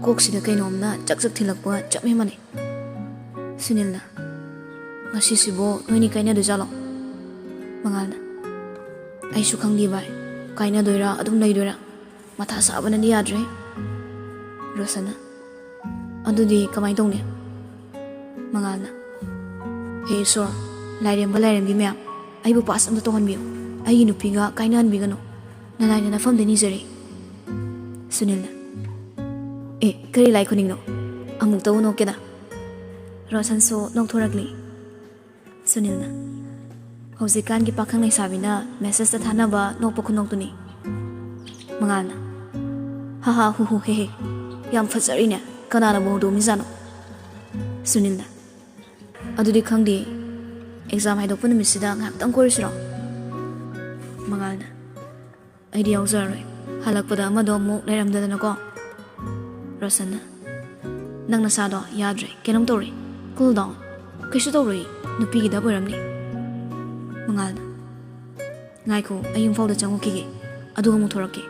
ꯀꯣꯛꯁꯤꯗ ꯀꯩꯅꯣꯝꯅ ꯆꯛ ꯆꯛ ꯊꯤꯜꯂꯛꯄꯒ ꯆꯞ ꯃꯥꯟꯅꯩ꯫" ꯁꯨꯅꯤꯜꯅ, "ꯉꯁꯤꯁꯤꯕꯨ ꯅꯣꯏꯅꯤ ꯀꯥꯏꯅꯗꯣꯏꯖꯥꯠꯂꯣ?" ꯃꯉꯥꯜꯅ, "ꯑꯩꯁꯨ ꯈꯪꯗꯦ ꯚꯥꯏ, ꯀꯥꯏꯅꯗꯣꯏꯔꯥ ꯑꯗꯨꯝ ꯂꯩꯗꯣꯏꯔꯥ? ꯃꯊꯥ ꯁꯥꯕꯅꯗꯤ ꯌꯥꯗ꯭ꯔꯦ꯫" ꯔꯣꯁꯟꯅ, "ꯑꯗꯨꯗꯤ ꯀꯃꯥꯏꯅ ꯇꯧꯅꯤ?" ꯃꯉꯥꯜꯅ, "ꯍꯦ ꯏꯁꯣꯔ, ꯂꯥꯏꯔꯦꯝꯕ ꯂꯥꯏꯔꯦꯝꯕꯤ ꯃꯌꯥꯝ, ꯑꯩꯕꯨ ꯄꯥꯁ ꯑꯝꯇ ꯇꯧꯍꯟꯕꯤꯌꯨ꯫ ꯑꯩꯒꯤ ꯅꯨꯄꯤꯒ ꯀꯥꯏꯅꯍꯟꯕꯤꯒꯅꯨ꯫ ꯅꯅꯥꯏꯅ ꯅꯐꯝꯗ ꯅꯤꯖꯔꯤ꯫" ꯁꯨꯅꯤꯜꯅ, "ꯑꯦ, ꯀꯔꯤ ꯂꯥꯏ ꯈꯨꯅꯤꯡꯅꯣ? ꯑꯃꯨꯛꯇꯕꯨ ꯅꯣꯛꯀꯦꯗ꯫" ꯔꯣꯁꯟꯁꯨ ꯅꯣꯛꯊꯣꯔꯛꯂꯤ꯫ ꯁꯨꯅꯤꯜꯅ, "ꯍꯧꯖꯤꯛꯀꯥꯟꯒꯤ ꯄꯥꯈꯪ ꯂꯩꯁꯥꯕꯤꯅ ꯃꯦꯁꯦꯖꯇ ꯊꯥꯅꯕ ꯅꯣꯛꯄ ꯈꯨꯅꯣꯛꯇꯨꯅꯤ꯫" ꯃꯉꯥꯜꯅ, "ꯍꯥ ꯍꯥ ꯍꯨ ꯍꯨ ꯍꯦ ꯍꯦ, ꯌꯥꯝ ꯐꯖꯔꯤꯅꯦ, ꯀꯅꯥꯅꯕꯨ ꯍꯧꯗꯣꯛꯑꯝꯃꯤꯖꯥꯠꯅꯣ?" ꯁꯨꯅꯤꯜꯅ, "ꯑꯗꯨꯗꯤ ꯈꯪꯗꯦ, ꯑꯦꯛꯖꯥꯝ ꯍꯥꯏꯗꯣꯛꯄ ꯅꯨꯃꯤꯠꯁꯤꯗ ꯉꯥꯏꯍꯥꯛꯇꯪ ꯀꯣꯏꯔꯨꯁꯤꯔꯣ? ꯃꯉꯥꯜꯅ, "ꯑꯩꯗꯤ ꯌꯥꯎꯖꯔꯔꯣꯏ, ꯍꯜꯂꯛꯄꯗ ꯑꯃꯗꯣ ꯑꯃꯨꯛ ꯂꯩꯔꯝꯗꯗꯅꯀꯣ"꯫ ꯔꯣꯁꯟꯅ, "ꯅꯪ ꯅꯁꯥꯗꯣ ꯌꯥꯗ꯭ꯔꯦ, ꯀꯩꯅꯣꯝ ꯇꯧꯔꯦ꯫ Cool down꯫ ꯀꯩꯁꯨ ꯇꯧꯔꯣꯏ, ꯅꯨꯄꯤꯒꯤ ꯗꯞ ꯑꯣꯏꯔꯝꯅꯤ"꯫ ꯃꯉꯥꯜꯅ, "ꯉꯥꯏꯈꯣ, ꯑꯩ ꯌꯨꯝꯐꯥꯎꯗ ꯆꯪꯉꯨꯈꯤꯒꯦ, ꯑꯗꯨꯒ ꯑꯃꯨꯛ ꯊꯣꯔꯛꯀꯦ꯫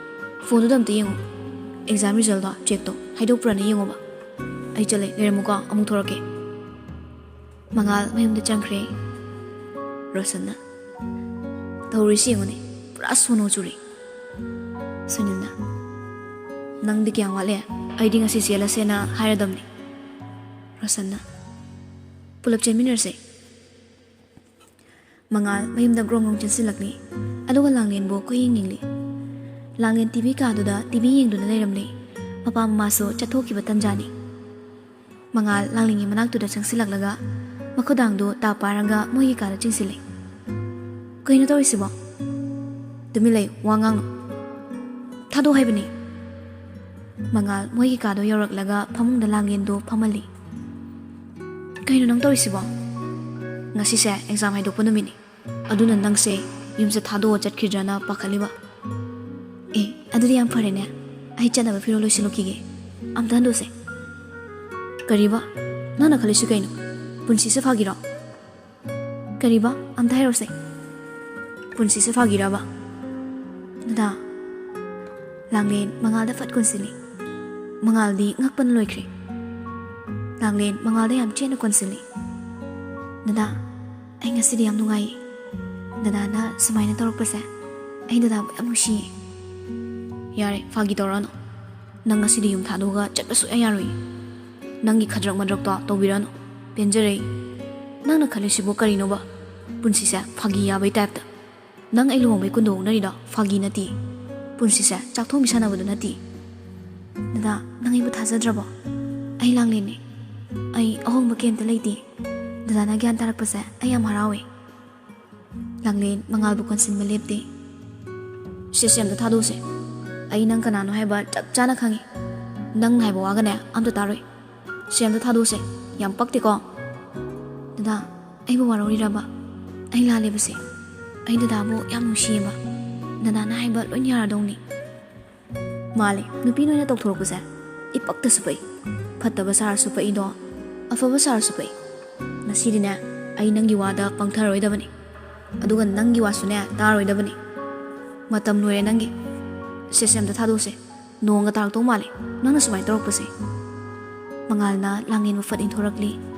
ꯐꯣꯟꯗꯨꯗ ꯑꯝꯇ ꯌꯦꯡꯉꯨ, ꯑꯦꯛꯖꯥꯝ ꯔꯤꯖꯜꯗꯣ ꯆꯦꯛꯇꯣ ꯍꯥꯏꯗꯣꯛꯄ꯭ꯔꯅ ꯌꯦꯡꯉꯣꯕ꯫ ꯑꯩ ꯆꯠꯂꯦ, ꯂꯩꯔꯝꯃꯨꯀꯣ, ꯑꯃꯨꯛ ꯊꯣꯔꯛꯀꯦ"꯫ ꯃꯉꯥꯜ ꯃꯌꯨꯝꯗ ꯆꯪꯈ꯭ꯔꯦ꯫ ꯔꯣꯁꯟꯅ, "ꯇꯧꯔꯤꯁꯤ ꯌꯦꯡꯉꯨꯅꯦ, ꯄꯨꯔꯥ ꯁꯣꯅꯣ ꯆꯨꯔꯦ"꯫ ꯁꯨꯅꯤꯜꯅ, "ꯅꯪꯗꯤ ꯀꯌꯥꯝ ꯋꯥꯠꯂꯦ? ꯑꯩꯗꯤ ꯉꯁꯤ ꯆꯦꯜꯂꯁꯦꯅ ꯍꯥꯏꯔꯗꯝꯅꯤ"꯫ ꯔꯣꯁꯟꯅ, "ꯄꯨꯂꯞ ꯆꯦꯟꯃꯤꯟꯅꯔꯁꯦ"꯫ ꯃꯉꯥꯜ ꯃꯌꯨꯝꯗ ꯒ꯭ꯔꯣꯡ ꯒ꯭ꯔꯣꯡ ꯆꯦꯟꯁꯤꯜꯂꯛꯂꯤ, ꯑꯗꯨꯒ ꯂꯥꯡꯂꯦꯟꯕꯨ ꯀꯣꯏꯌꯦꯡ ꯌꯦꯡꯂꯤ꯫ ꯂꯥꯡꯂꯦꯟ ꯇꯤ ꯚꯤ ꯀꯥꯗꯨꯗ ꯇꯤ ꯚꯤ ꯌꯦꯡꯗꯨꯅ ꯂꯩꯔꯝꯂꯤ꯫ ꯃꯄꯥ ꯃꯃꯥꯁꯨ ꯆꯠꯊꯣꯛꯈꯤꯕ ꯇꯟꯖꯥꯅꯤ꯫ ꯃꯉꯥꯜ ꯂꯥꯡꯂꯦꯟꯒꯤ ꯃꯅꯥꯛꯇꯨꯗ ꯆꯪꯁꯤꯜꯂꯛꯂꯒ ꯃꯈꯨꯗꯥꯡꯗꯨ ꯇꯥ ꯄꯥꯏꯔꯒ ꯃꯣꯏꯒꯤ ꯀꯥꯗ ꯆꯤꯡꯁꯤꯜꯂꯤ꯫ "ꯀꯩꯅꯣ ꯇꯧꯔꯤꯁꯤꯕꯣ? ꯇꯨꯃꯤꯟ ꯂꯩꯌꯨ, ꯋꯥ ꯉꯥꯡꯅꯨ꯫ ꯊꯥꯗꯣꯛ ꯍꯥꯏꯕꯅꯤ"꯫ ꯃꯉꯥꯜ ꯃꯣꯏꯒꯤ ꯀꯥꯗꯣ ꯌꯧꯔꯛꯂꯒ ꯐꯃꯨꯡꯗ ꯂꯥꯡꯂꯦꯟꯗꯨ ꯐꯝꯍꯜꯂꯤ꯫ "ꯀꯩꯅꯣ ꯅꯪ ꯇꯧꯔꯤꯁꯤꯕꯣ? ꯉꯁꯤꯁꯦ ꯑꯦꯛꯖꯥꯝ ꯍꯥꯏꯗꯣꯛꯄ ꯅꯨꯃꯤꯠꯅꯤ, ꯑꯗꯨꯅ ꯅꯪꯁꯦ ꯌꯨꯝꯁꯦ ꯊꯥꯗꯣꯛꯑ ꯆꯠꯈꯤꯗ꯭ꯔꯅ ꯄꯥꯈꯠꯂꯤꯕ꯫ ꯑꯦ, ꯑꯗꯨꯗꯤ ꯌꯥꯝ ꯐꯔꯦꯅꯦ, ꯑꯩ ꯆꯠꯅꯕ ꯐꯤꯔꯣꯜ ꯂꯣꯏꯁꯤꯜꯂꯨꯈꯤꯒꯦ, ꯑꯝꯇ ꯍꯟꯗꯣꯛꯁꯦ"꯫ "ꯀꯔꯤꯕ? ꯅꯪꯅ ꯈꯜꯂꯤꯁꯤ ꯀꯩꯅꯣ? ꯄꯨꯟꯁꯤꯁꯦ ꯐꯥꯒꯤꯔꯣ?" "ꯀꯔꯤꯕ? ꯑꯝꯇ ꯍꯥꯏꯔꯣꯁꯦ꯫ ꯄꯨꯟꯁꯤꯁꯦ ꯐꯥꯒꯤꯔꯕ?" "ꯗꯗꯥ"꯫ ꯂꯥꯡꯂꯦꯟ ꯃꯉꯥꯜꯗ ꯐꯠ ꯀꯣꯟꯁꯤꯜꯂꯤ꯫ ꯃꯉꯥꯜꯗꯤ ꯉꯛꯄꯅ ꯂꯣꯏꯈ꯭ꯔꯦ꯫ ꯂꯥꯡꯂꯦꯟ ꯃꯉꯥꯜꯗ ꯌꯥꯝ ꯆꯦꯠꯅ ꯀꯣꯟꯁꯤꯜꯂꯤ꯫ "ꯗꯗꯥ, ꯑꯩ ꯉꯁꯤꯗꯤ ꯌꯥꯝ ꯅꯨꯡꯉꯥꯏꯌꯦ꯫ ꯗꯗꯥꯅ ꯁꯨꯃꯥꯏꯅ ꯇꯧꯔꯛꯄꯁꯦ, ꯑꯩ ꯗꯗꯥꯕꯨ ꯌꯥꯝ ꯅꯨꯡꯁꯤꯌꯦ"꯫ "ꯌꯥꯔꯦ, ꯐꯥꯒꯤ ꯇꯧꯔꯛꯑꯅꯨ꯫ ꯅꯪ ꯉꯁꯤꯗꯤ ꯌꯨꯝ ꯊꯥꯗꯣꯛꯑꯒ ꯆꯠꯄ ꯁꯨꯛꯌꯥ ꯌꯥꯔꯣꯏ꯫ ꯅꯪꯒꯤ ꯈꯗ꯭ꯔꯛ ꯃꯗ꯭ꯔꯛꯇꯣ ꯇꯧꯕꯤꯔꯅꯨ꯫ ꯄꯦꯟꯖꯔꯦ꯫ ꯅꯪꯅ ꯈꯜꯂꯤꯁꯤꯕꯨ ꯀꯔꯤꯅꯣꯕ? ꯄꯨꯟꯁꯤꯁꯦ ꯐꯥꯒꯤ ꯌꯥꯕꯩ ꯇꯥꯏꯞꯇ꯫ ꯅꯪ ꯑꯩ ꯂꯨꯍꯣꯡꯕꯩ ꯀꯨꯟꯗꯣ ꯑꯣꯛꯅꯔꯤꯗꯣ ꯐꯥꯒꯤ ꯅꯠꯇꯦ꯫ ꯄꯨꯟꯁꯤꯁꯦ ꯆꯥꯛꯊꯣꯡꯕꯤ ꯁꯥꯟꯅꯕꯗꯣ ꯅꯠꯇꯦ"꯫ "ꯗꯗꯥ, ꯅꯪ ꯑꯩꯕꯨ ꯊꯥꯖꯗ꯭ꯔꯕꯣ? ꯑꯩ ꯂꯥꯡꯂꯦꯟꯅꯦ꯫ ꯑꯩ ꯑꯍꯣꯡꯕ ꯀꯩꯝꯇ ꯂꯩꯇꯦ꯫ ꯗꯗꯥꯅ ꯒ꯭ꯌꯥꯟ ꯇꯥꯔꯛꯄꯁꯦ ꯑꯩ ꯌꯥꯝ ꯍꯔꯥꯎꯋꯦ"꯫ ꯂꯥꯡꯂꯦꯟ ꯃꯉꯥꯜꯕꯨ ꯀꯣꯟꯁꯤꯟꯕ ꯂꯦꯞꯇꯦ꯫ "ꯁꯦ, ꯁꯦ, ꯑꯝꯇ ꯊꯥꯗꯣꯛꯎꯁꯦ꯫ ꯑꯩ ꯅꯪ ꯀꯅꯥꯅꯣ ꯍꯥꯏꯕ ꯆꯞ ꯆꯥꯅ ꯈꯪꯉꯤ꯫ ꯅꯪ ꯍꯥꯏꯕ ꯋꯥꯒꯅꯦ ꯑꯝꯇ ꯇꯥꯔꯣꯏ꯫ ꯁꯦ, ꯑꯝꯇ ꯊꯥꯗꯣꯛꯎꯁꯦ꯫ ꯌꯥꯝ ꯄꯛꯇꯦꯀꯣ"꯫ "ꯗꯗꯥ"꯫ ꯑꯩꯕꯨ ꯋꯥꯔꯧꯔꯤꯔꯕ? ꯑꯩ ꯂꯥꯜꯂꯦꯕꯁꯦ꯫ ꯑꯩ ꯗꯗꯥꯕꯨ ꯌꯥꯝ ꯅꯨꯡꯁꯤꯌꯦꯕ꯫ ꯗꯗꯥꯅ ꯍꯥꯏꯕ ꯂꯣꯏ ꯌꯥꯔꯗꯧꯅꯤ꯫ ꯃꯥꯜꯂꯦ, ꯅꯨꯄꯤ ꯅꯣꯏꯅ ꯇꯧꯊꯣꯔꯛꯄꯁꯦ ꯏꯄꯛꯇꯁꯨ ꯄꯛꯏ꯫ ꯐꯠꯇꯕ ꯁꯥꯔꯁꯨ ꯄꯛꯏꯗꯣ, ꯑꯐꯕ ꯁꯥꯔꯁꯨ ꯄꯛꯏ꯫ ꯉꯁꯤꯗꯤꯅꯦ, ꯑꯩ ꯅꯪꯒꯤ ꯋꯥꯗ ꯄꯪꯊꯔꯣꯏꯗꯕꯅꯤ꯫ ꯑꯗꯨꯒ ꯅꯪꯒꯤ ꯋꯥꯁꯨꯅꯦ ꯇꯥꯔꯣꯏꯗꯕꯅꯤ꯫ ꯃꯇꯝ ꯂꯣꯏꯔꯦ ꯅꯪꯒꯤ꯫ ꯁꯦꯁꯦ, ꯑꯝꯇ ꯊꯥꯗꯣꯛꯁꯦ꯫ ꯅꯣꯡꯒ ꯇꯥꯔꯛꯇꯧ ꯃꯥꯜꯂꯦ, ꯅꯪꯅ ꯁꯨꯃꯥꯏꯅ ꯇꯧꯔꯛꯄꯁꯦ꯫ ꯃꯉꯥꯜꯅ ꯂꯥꯡꯉꯦꯟ ꯃꯐꯠ ꯏꯟꯊꯣꯔꯛꯂꯤ꯫